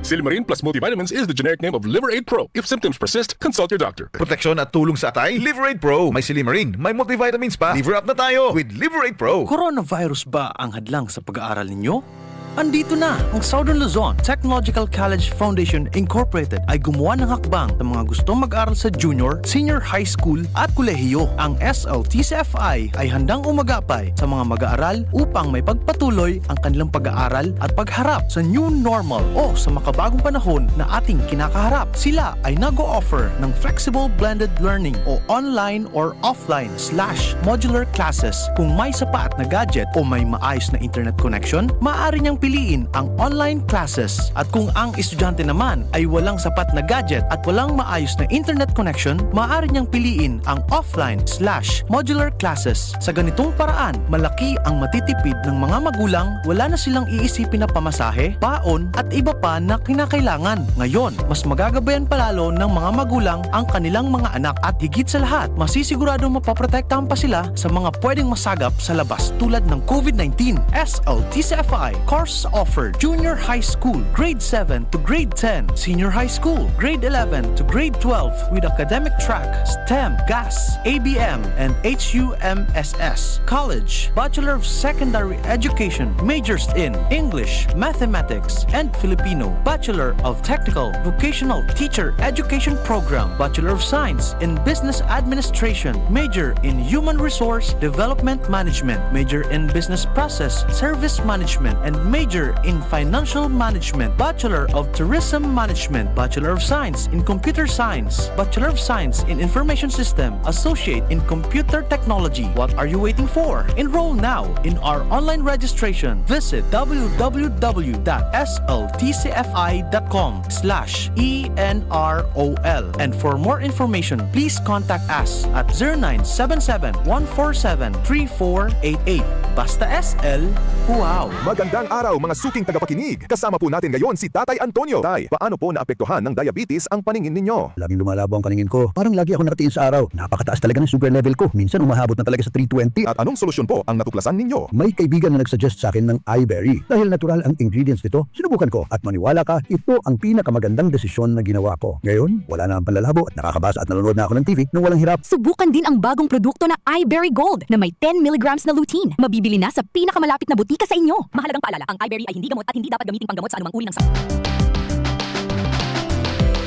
Silymarin plus multivitamins is the generic name of Liver Aid Pro. If symptoms persist, consult your doctor. Proteksyon at tulong sa atay, Liver Aid Pro. May silymarin, may multivitamins pa. Liver up na tayo with Liver Aid Pro. Coronavirus ba ang hadlang sa pag-aaral ninyo? Andito na! Ang Southern Luzon Technological College Foundation Incorporated ay gumawa ng hakbang sa mga gustong mag-aral sa junior, senior high school at kolehiyo. Ang S L T C F I ay handang umagapay sa mga mag-aaral upang maipagpatuloy ang kanilang pag-aaral at pagharap sa new normal o sa makabagong panahon na ating kinakaharap. Sila ay nag-o-offer ng flexible blended learning o online or offline slash modular classes. Kung may sapat na gadget o may maayos na internet connection, maaari niyang piliin ang online classes. At kung ang estudyante naman ay walang sapat na gadget at walang maayos na internet connection, maaari niyang piliin ang offline slash modular classes. Sa ganitong paraan, malaki ang matitipid ng mga magulang, wala na silang iisipin na pamasahe, baon, at iba pa na kinakailangan. Ngayon, mas magagabayan pa lalo ng mga magulang ang kanilang mga anak at higit sa lahat, masisiguradong mapoprotektahan pa sila sa mga pwedeng masagap sa labas tulad ng COVID nineteen. S L T C F I course offered: Junior High School, Grade seven to Grade ten, Senior High School, Grade eleven to Grade twelve with academic track STEM, GAS, A B M, and H U M S S. College, Bachelor of Secondary Education, majors in English, Mathematics, and Filipino, Bachelor of Technical Vocational Teacher Education Program, Bachelor of Science in Business Administration, major in Human Resource Development Management, major in Business Process Service Management, and major in Financial Management, Bachelor of Tourism Management, Bachelor of Science in Computer Science, Bachelor of Science in Information System, Associate in Computer Technology. What are you waiting for? Enroll now in our online registration. Visit w w w dot s l t c f i dot com slash e n r o l. And for more information, please contact us at zero nine seven seven, one four seven, three four eight eight. Basta S L, Wow! Magandang araw, mga suking tagapakinig. Kasama po natin ngayon si Tatay Antonio. Tay, paano po naapektuhan ng diabetes ang paningin ninyo? Laging lumalabo ang paningin ko. Parang lagi ako nakatingin sa araw. Napakataas talaga ng sugar level ko. Minsan umahabot na talaga sa three twenty. At anong solusyon po ang natuklasan ninyo? May kaibigan na nagsuggest sa akin ng iBerry. Dahil natural ang ingredients nito, sinubukan ko. At maniwala ka, ito ang pinakamagandang desisyon na ginawa ko. Ngayon, wala na ang panlalabo at nakakabasa at nanonood na ako ng T V nang walang hirap. Subukan din ang bagong produkto na iBerry Gold na may ten milligrams na lutein. Mabibili na sa pinakamalapit na butika sa inyo. Mahalagang paalala, ang iBerry ay hindi gamot at hindi dapat gamiting panggamot sa anumang uri ng sakit.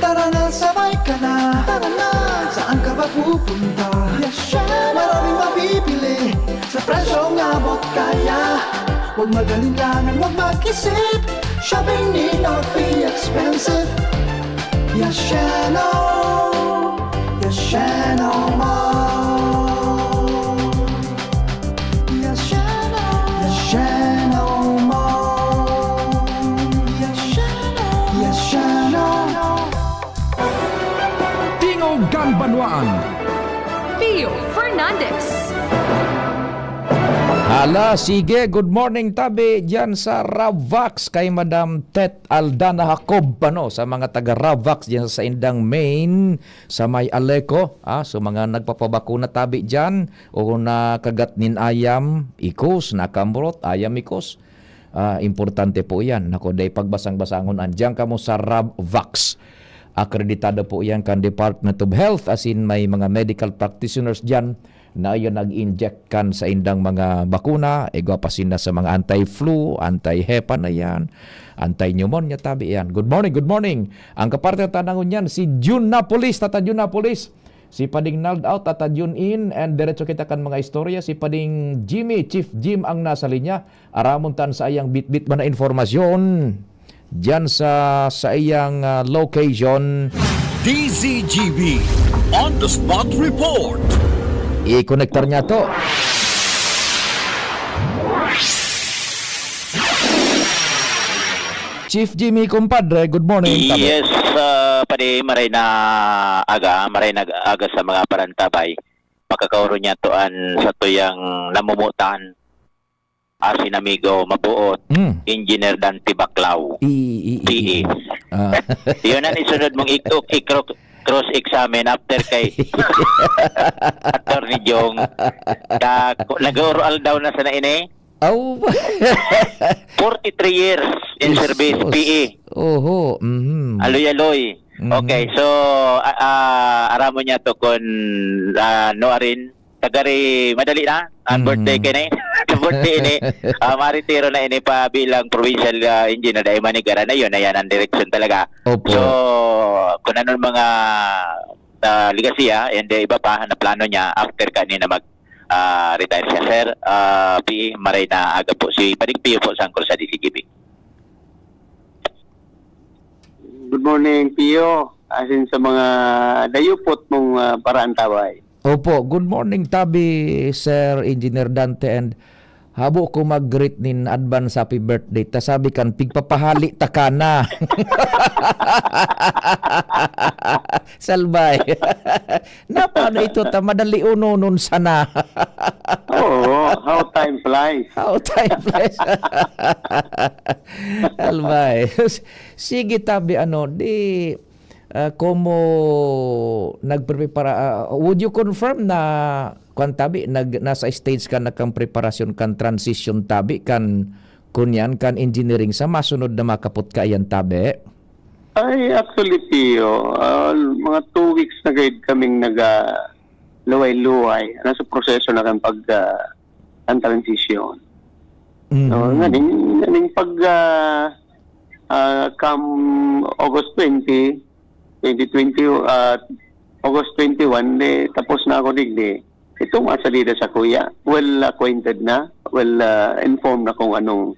Tara na, sabay ka na. Tara na. Saan ka ba pupunta? Yes, syempre. Maraming mabibili sa presyong abot kaya. Huwag mag-alinlangan, huwag mag-isip. Shopping need not be expensive. Yes, Shano. Yes, Shano Mall. Yes, Shano. Yes, Shano Mall. Yes, Shano. Yes, Shano. Tingog kan Banwaan. Pio Fernandez. Hala, sige. Good morning, tabi, diyan sa Ravvax kay Madam Tet Aldana Jacob, ano, sa mga taga Ravvax diyan sa saindang main, sa may Aleco, ah, so mga nagpapabakuna tabi diyan, o nakagat nin ayam, ikos, nakamurot, ayam, ikos. Ah, importante po iyan. Naku, dai pagbasang-basangon an diyan kamo sa Ravvax. Akreditado po iyan kan Department of Health, as in may mga medical practitioners diyan na iyan nag-inject kan saindang mga bakuna, igwa pa sinda sa mga anti-flu, anti-hepa na yan, anti-pneumonia, tabi yan. Good morning, good morning. Ang kaparte na tanangon niyan, si Jun Napolis, Tata Jun Napolis. Si Pading Nald Out, Tata Jun In, and diretso kita kan mga istorya. Si Pading Jimmy, Chief Jim ang nasa linya. Aramon tan sa iyang bitbit man na informasyon diyan sa, sa iyang, ah, location. D Z G B on the spot report. I-connectar niya to. Chief Jimmy, kumpadre, good morning, tabi. Yes, ah, padi, maray na aga, maray na aga sa mga parantabay. Makakaoro niya to an satuyang namumutan, asin amigo, mabuot, Mm. Engineer Dante Baclao, I, i, i, P E. i. Ah. Yun ang isunod mong ik-, ik-, cross-examine after kay Attorney Jong. Ta-, ko-, nag-oral daw na sana ini. Aw. Forty-three years in service, Jesus. P E. Oho, mhm. Aloy-aloy. Mhm. Okay, so, a-, ah, aramon niya to kun, ah, nuarin, tagari madali na, ang Mhm. birthday kini. Sa birthday ini, ah, maretiro na ini pa bilang provincial, ah, engineer, dahil manigaran na yun, ayan ang direksyon talaga. Opo. So, kung anong mga, ah, legacy, ah, and, eh, iba pa na plano niya after kanina mag, ah, retire siya. Sir, ah, P E, maray na aga po. Si Pading Pio po, sangkol sa D Z G B. Good morning, Pio. Asin sa mga dayupot mong, ah, parantabay. Opo, good morning, tabi, Sir Engineer Dante, and habo ko mag-greet nin advance happy birthday. Ta sabi kan, "Pigpapahali ta ka na." Salbay. Na, paano ito? Ta, madali unonon sana. Oo, how time flies. How time flies. Albay. Sige, tabi, ano, di, ah, komo nagprepara-, ah, would you confirm na, kwan, tabi, nag-, nasa stage ka na kan preparasyon kan transition, tabi, kan, kunyan, kan engineering sa masunod na makapot ka iyan, tabi? Ay, actually, Pio, ah, mga two weeks na gayud kaming naga-, luway-luway. Nasa proseso na kan pag, ah, ang transition. Mhm. So, nganing, nganing pag, ah, ah, come August twenty, twenty twenty, ah, August twenty-one, di, tapos na ako digdi. Itong mga salida sa kuya, well acquainted na, well, ah, informed na kung anong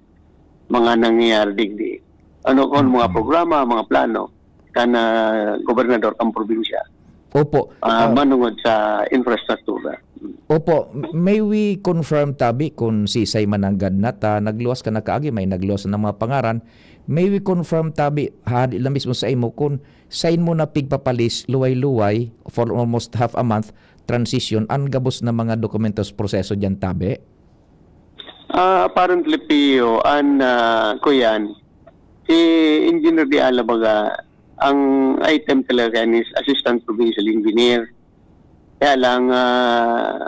mga nangyayari digdi. Ano kung mga Mm. programa, mga plano, kan, ah, gobernador kan probinsya. Opo. Ah, Ah, manungod sa infrastruktura. Opo. M-, may we confirm, tabi, kung sisay mananggad na ta, nagluwas ka na kaagi, may nagluwas na mga pangaran. May we confirm, tabi, hadi lang mismo sa imo, kung sain mo na pigpapalis, luway-luway, for almost half a month, transition, ang gabos na mga dokumentos proseso diyan, tabi? Ah, apparently, Pio, an, ah, kuyan, si Engineer De Ala baga, ang item talaga yan is Assistant Provincial Engineer. Kaya lang, ah,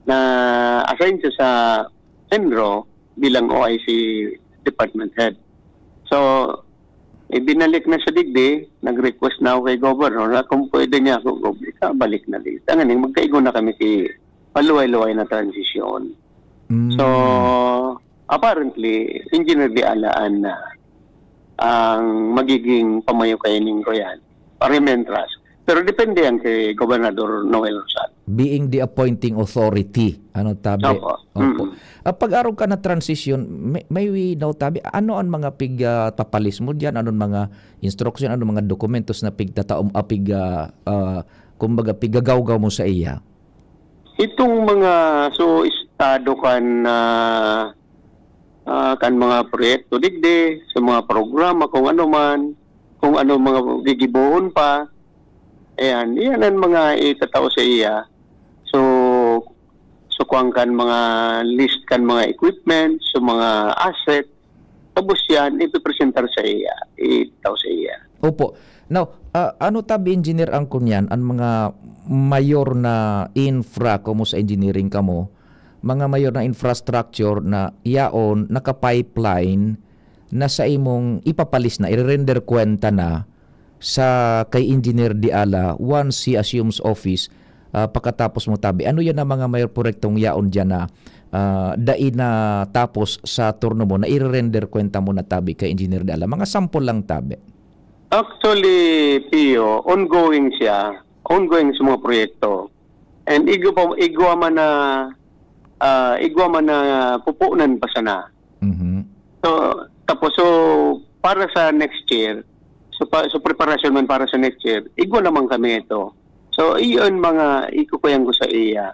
na-assign siya sa ENRO bilang O I C department head. So, ibinalik na siya digdi, nag-request na ako kay Governor na kung pwede niya ako, Gov, ikabalik na digdi. Tanganing magkaigo na kami si paluway-luway na transisyon. Mm. So, apparently, Engineer De Ala an, ah, ang magiging pamayo kaining kuyan, Parimentras. Pero depende yan kay Gobernador Noel Rosal. Being the appointing authority, ano, tabi? Opo. Opo. Mm. Ah, pag-arog ka na transition, may, may we know, tabi, ano ang mga pig, ah, tapalis mo diyan? Anong mga instruction? Anong mga dokumentos na pigtataom, ah, pig, ah, ah, kumbaga, pigagawgaw mo sa iya? Itong mga, so, estado kan, ah, ah, kan mga proyekto digdi, sa mga programa, kung ano man, kung ano mga gigibohon pa. Ayan, iyan ang mga itatao sa iya. So, so, kuwan kan mga list kan mga equipment, sa mga asset, tapos yan, ipipresentar sa iya, itatao sa iya. Opo. Now, ah, ano tabi, Engineer, ang kunyan, ang mga mayor na infra, kamo sa engineering kamo, mga mayor na infrastructure na yaon, naka-pipeline na sa imong ipapalis na, irerender kwenta na sa kay Engineer De Ala once he assumes office, ah, pakatapos mo tabi. Ano yan ang mga mayor proyektong yaon diyan na, ah, dai na tapos sa turno mo, na irerender kwenta mo na tabi kay Engineer De Ala? Mga sample lang tabi. Actually, Pio, ongoing siya. Ongoing sa mga proyekto. And igwa pa, igwa man na, ah, igwa man na pupunan pa sana. Mhm. So, tapos, so, para sa next year, so, pa, so, preparasyon man para sa next year, igwa naman kami ito. So, iyon mga ikukuyan ko sa iya.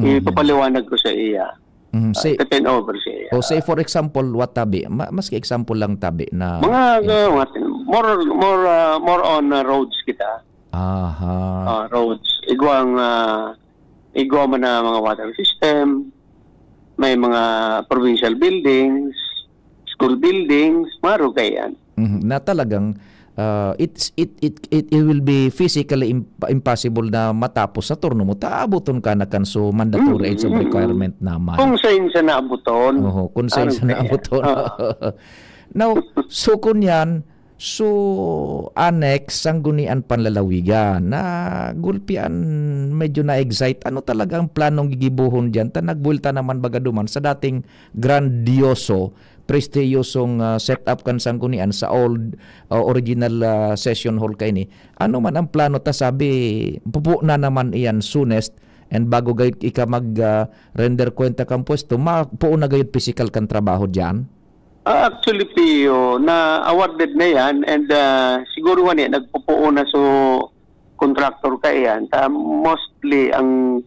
Mhm. Ipapaliwanag ko sa iya. Mhm. Ah, Say, ita-turn over sa iya. O say, for example, what tabi? Ma-, maski example lang tabi na, mga, yeah, uh, what, more, more, ah, more on, ah, roads kita. Aha. Ah, roads. Igwang, ah, igwa man na mga water system, may mga provincial buildings, school buildings, marugay yan. Mhm. Na talagang, ah, it's, it, it, it, it will be physically imp-, impossible na matapos sa turno mo. Ta, abuton ka na kan so mandatory Mm, age of mm, mm. requirement naman. Kung sain siya naabuton. Oho, kung sain siya Arugay yan. naabuton. Oo. Now, so kun yan, So, annex, Sangguniang Panlalawigan, nagulpian, medyo na-excite. Ano talaga ang planong gigibohon diyan? Ta nagbuwelta naman baga duman sa dating grandioso, prestiyosong, ah, setup kan Sanggunian sa old, ah, original, ah, session hall kaini. Ano man ang plano ta sabi, pupo na naman iyan soonest, and bago gayud ika mag, ah, render kwenta kan pwesto, mapuo na gayud pisikal kan trabaho diyan? Ah, actually, Pio, na-awarded na yan and, ah, siguro nga niya, nagpupuo na so contractor ka yan. Ta, mostly, ang,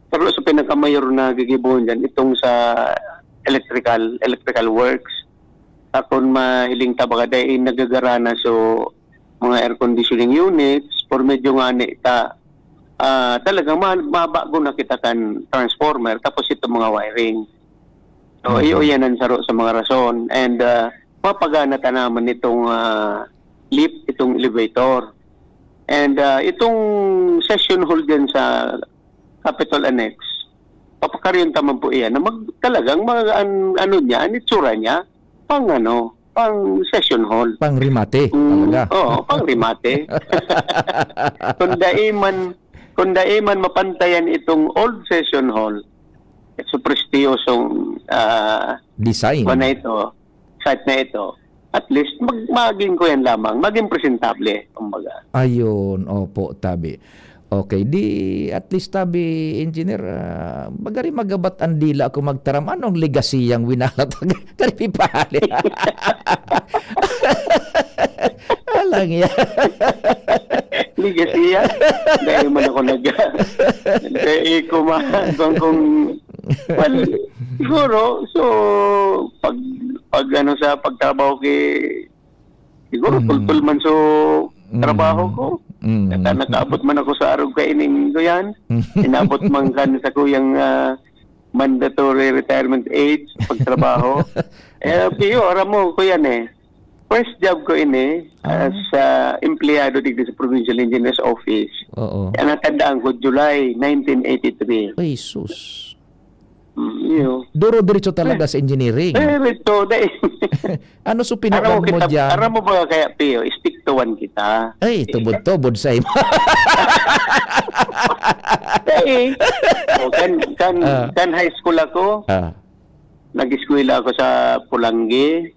pero sa pinakamayor na gigibohon dyan, itong sa electrical, electrical works. Akon mahiling ta, baga dai nagagara na so mga air conditioning units, por medyo nga ni ta, ah, talagang ma-, mabago na kita kan transformer, tapos itong mga wiring. So, Mhm. iyo yan ang saro sa mga rason. And, ah, mapagana ta naman itong, ah, lift, itong elevator. And, ah, itong session hall dyan sa Capitol Annex, papakariyon ta man po iyan na mag-, talagang mag-, an-, ano niya, an itsura niya, pang ano, pang session hall. Pang remate, Mm, talaga. oo, pang remate. Kung dai man, kung dai man mapantayan itong old session hall, so prestiyosong, ah, Design. kuwan na ito, site na ito, at least mag-, maging kuyan lamang, maging presentable, kumbaga. Ayun, opo, tabi. Okay, di at least tabi, Engineer, ah, magari magabat ang dila ako magtaram. Anong legasiyang winalat? Karipi pahali. Alang yan. Legacy yan. Dahil man ako nag-, nag-echo man kung, kung, well, siguro, so, pag, pag ano sa pagtrabaho ki, siguro, Mm. fulfill man so Mm. trabaho ko. Mm. Naka-, nakaabot man ako sa arog kaining ko yan. Inabot man kan sa kuyang, ah, mandatory retirement age, pagtrabaho. Eh, Pio, aram mo ko yan eh. First job ko ini as ah, empleyado digdi sa Provincial Engineer's Office. Oo. Ang natandaan ko, July nineteen eighty-three. Ay, sus. Mm, yun. Duro diretso talaga sa engineering. Eh, ito, dahil Ano so aram mo pinagam mo kita, diyan? Aram mo ba kaya, Pio, stick to one kita. Ay, tubod-tubod sa imo. Eh, oh, kan, kan, Ah. Kan high school ako, Ah. Nag-eskwela ako sa Polangui.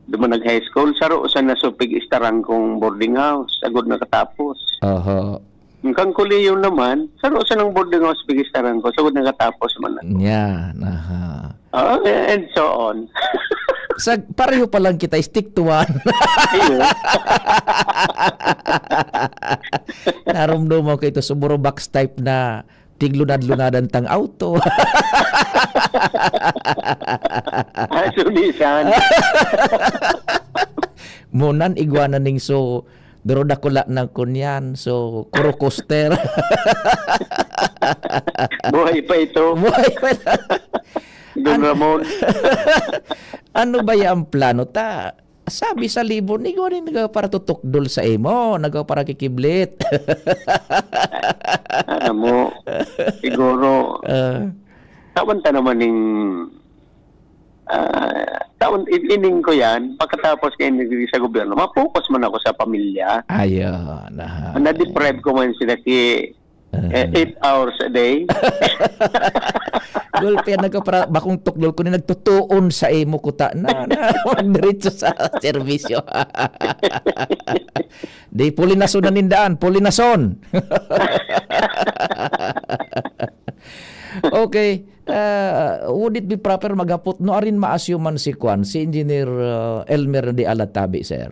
Doon nag-high school. Saro sa nasupig istarang kong boarding house. Agod nakatapos. Aha. Ang kang kolehiyo naman, saro sa nang boarding house, pigistaran ko. Sagod nakatapos man ako. Yan, aha. Ah, and so on. Sa, pareho pa lang kita, stick to one. Iyo. Narumduman ko ito, sumuro box type na tiglunad-lunadan tang auto. Ah, sunisan. Munan igwa na ning so, duro dakula na kunyan. So, kurokoster. Buhay pa ito. Buhay pa ito. Don An-, Ramon. Ano ba yung plano ta? Sabi sa libro, ni Goni nagpaparatukdol sa imo, nagpaparakikiblit. Alam mo, siguro, Ah. tawan ta naman ning, ah, tawan, in-, ining ko yan, pagkatapos kayo nagdiri sa gobyerno, ma-focus man ako sa pamilya. Ayun, aha. Na-deprive ko man sila ki, Ah. eh, eight hours a day. Gulpi, nagkapara-, bakong tukdol ko ni nagtutuon sa imo kuta na, na magdiretso sa serbisyo. Di, pulinason na nindaan, pulinason. Okay. Ah, would it be proper maghapot no arin maasyo man si kwan, si Engineer, ah, Elmer de Alatabi, sir?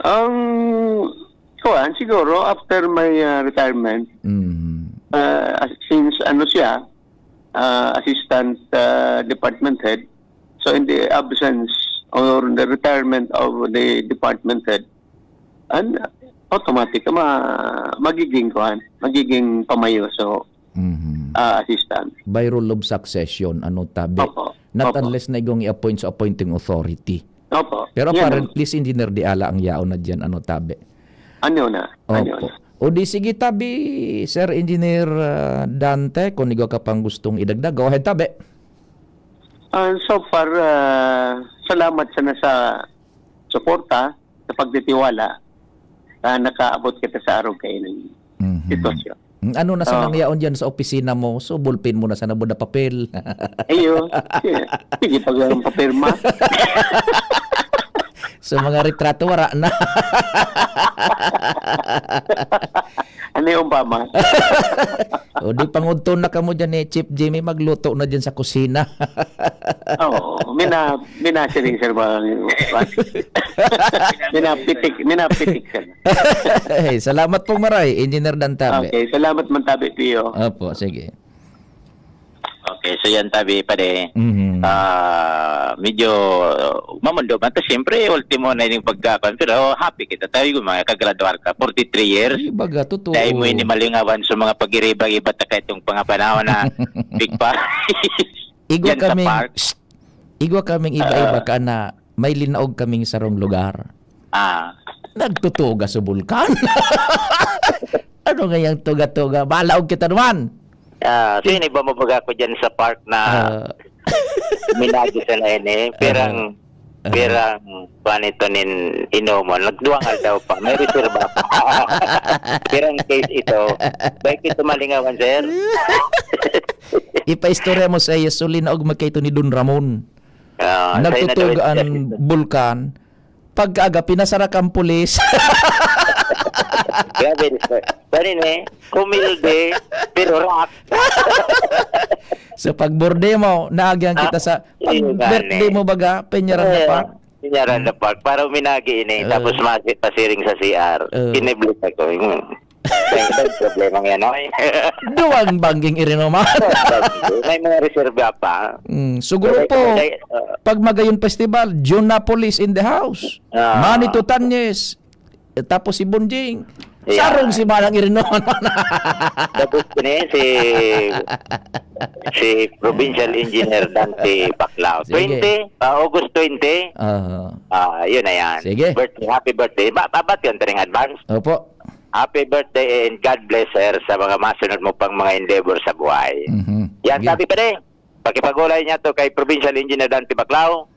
Ang kuwan, siguro, after my, ah, retirement, Mm. ah, as-, since ano siya, ah, assistant, ah, department head, so in the absence or the retirement of the department head, an-, automatic, ma-, magiging kuwan, magiging pamayo. So, Mhm. ah, assistant. By rule of succession, ano, tabi? Opo. Not Opo. unless na igong i-appoint sa appointing authority. Opo. Pero Yan apparently, ang si Engineer Diala ang yaon na diyan, ano, tabi? Ano na? Ano Opo. na? O di sige, tabi, Sir Engineer, ah, Dante, kung igwa ka pang gustong idagdag, go ahead, tabi. Ah, so far, ah, salamat sana sa suporta, sa pagtitiwala, ah, nakaabot kita sa araw kaini. Mhm. Sitwasyon. Mm, ano na sa Oo. nangyaon diyan sa opisina mo? So, ballpen mo na sana, buda papel. Iyo. Sige, sige, pag ang papirma. So, mga retrato, wala na. Ano yung umpama? O, di pangudto na kamo dyan ni Chief Jimmy, magluto na dyan sa kusina. Oo, mina-, minasiring, sir, ba? Minapitik, minapitik, sir. Ay, salamat pong maray, Engineer Dantabe. Okay, salamat man tabi, Pio. Opo, sige. Okay, so yan tabi, pare. Mhm. Ah, medyo mamundo man to. Siyempre, ultimo na yung pagkakan. Pero happy kita tayo, mga kagraduar ka. Forty-three years. Ay, baga, totoo. Dahil mo ini malingawan sa mga pag-iriba-iba ta kahit yung pangapanahon na big pa. Igwa Yan sa kaming, park. Shh! Igwa kaming iba-iba Ah. ka na may linaog kaming sarong lugar. Ah. Nagtutuga sa bulkan. Ano nga yung tuga-tuga? Balaog kita naman. Ah, so yun, iba mo baga ko dyan sa park na Ah. minagi sa lain eh. Pirang, Ah. pirang, kuwan ito nin inomon. Nagduwang aldaw pa. May reserva pa. Pirang case ito. Baik ito malingawan, sir. Ipaistorya mo sa iyo, suli na og magkaito ni Don Ramon. Ah, sa'yo na Nagtutugaan daw, sir. Bulkan. Pagkaaga, pinasara kang pulis. Grabe, sir. Sorry, ne. Kumilde, pero rock. So, pag birthday mo, naagyan kita Ah, sa, pag ayun nga, birthday ne. mo baga, Peñaranda Eh, Park? Peñaranda Park. Para uminagi ini, Eh. tapos masi-, pasiring sa C R. Eh. Kiniblit ako. Hmm. Dahil ang problema nga yan, oy. Duwang bangging irinuman. May mga reserva pa. Mm, siguro Pero po, kung may, uh, pag Magayon Festival, Jun Napolis in the house. Ah. Manny Tutanyes. Eh, tapos si Bonjing. Yeah. Sarong si Manang Irino. Tapos ni si, si Provincial Engineer Dante Baclao. Sige. Twenty, ah, August twenty. Ah. Ah, yun na yan. Sige. Birthday, happy birthday. Ba, ba, ba't yun, Tring Advance? Opo. Happy birthday and God bless, sir, sa mga masunod mo pang mga endeavor sa buhay. Mhm. Yan, sige. Sabi pa rin, pakipagulay niya to kay Provincial Engineer Dante Baclao,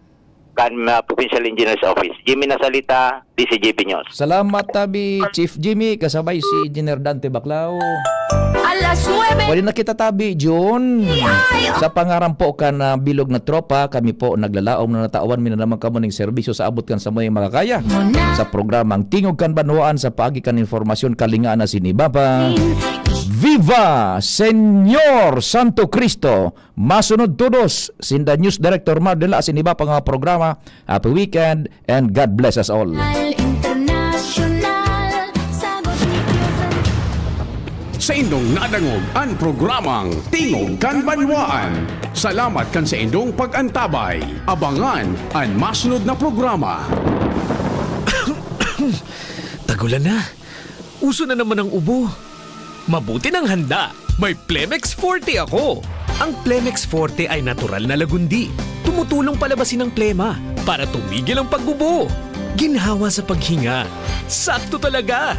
kan, ah, Provincial Engineer's Office. Jimmy Nasalita, D C G P News. Salamat tabi, Chief Jimmy, kasabay si Engineer Dante Baclao. Alas nuebe. Pwede na kita tabi, Jun. Ay, ay. Sa pangaran po kan, ah, bilog na tropa, kami po naglalaom na natawan mi na naman kamo ning serbisyo sa abot kan samuyang makakaya. Muna. Sa programang Tingog kan Banwaan sa paagi kan informasyon, kalingaan na sinibapa. Viva Señor Santo Cristo! Masunod todos, sinda News Director Mar de la, asin iba pa nga programa. Happy weekend and God bless us all. International, sagot ni Diyos ang Sa indong nadangog an programang Tingog kan Banwaan. Salamat kan sa indong pag-antabay. Abangan an masunod na programa. Tagulan na. Uso na naman ang ubo. Mabuti nang handa. May Plemex Forte ako. Ang Plemex Forte ay natural na lagundi. Tumutulong palabasin ang plema para tumigil ang pag-ubo. Ginhawa sa paghinga. Sakto talaga.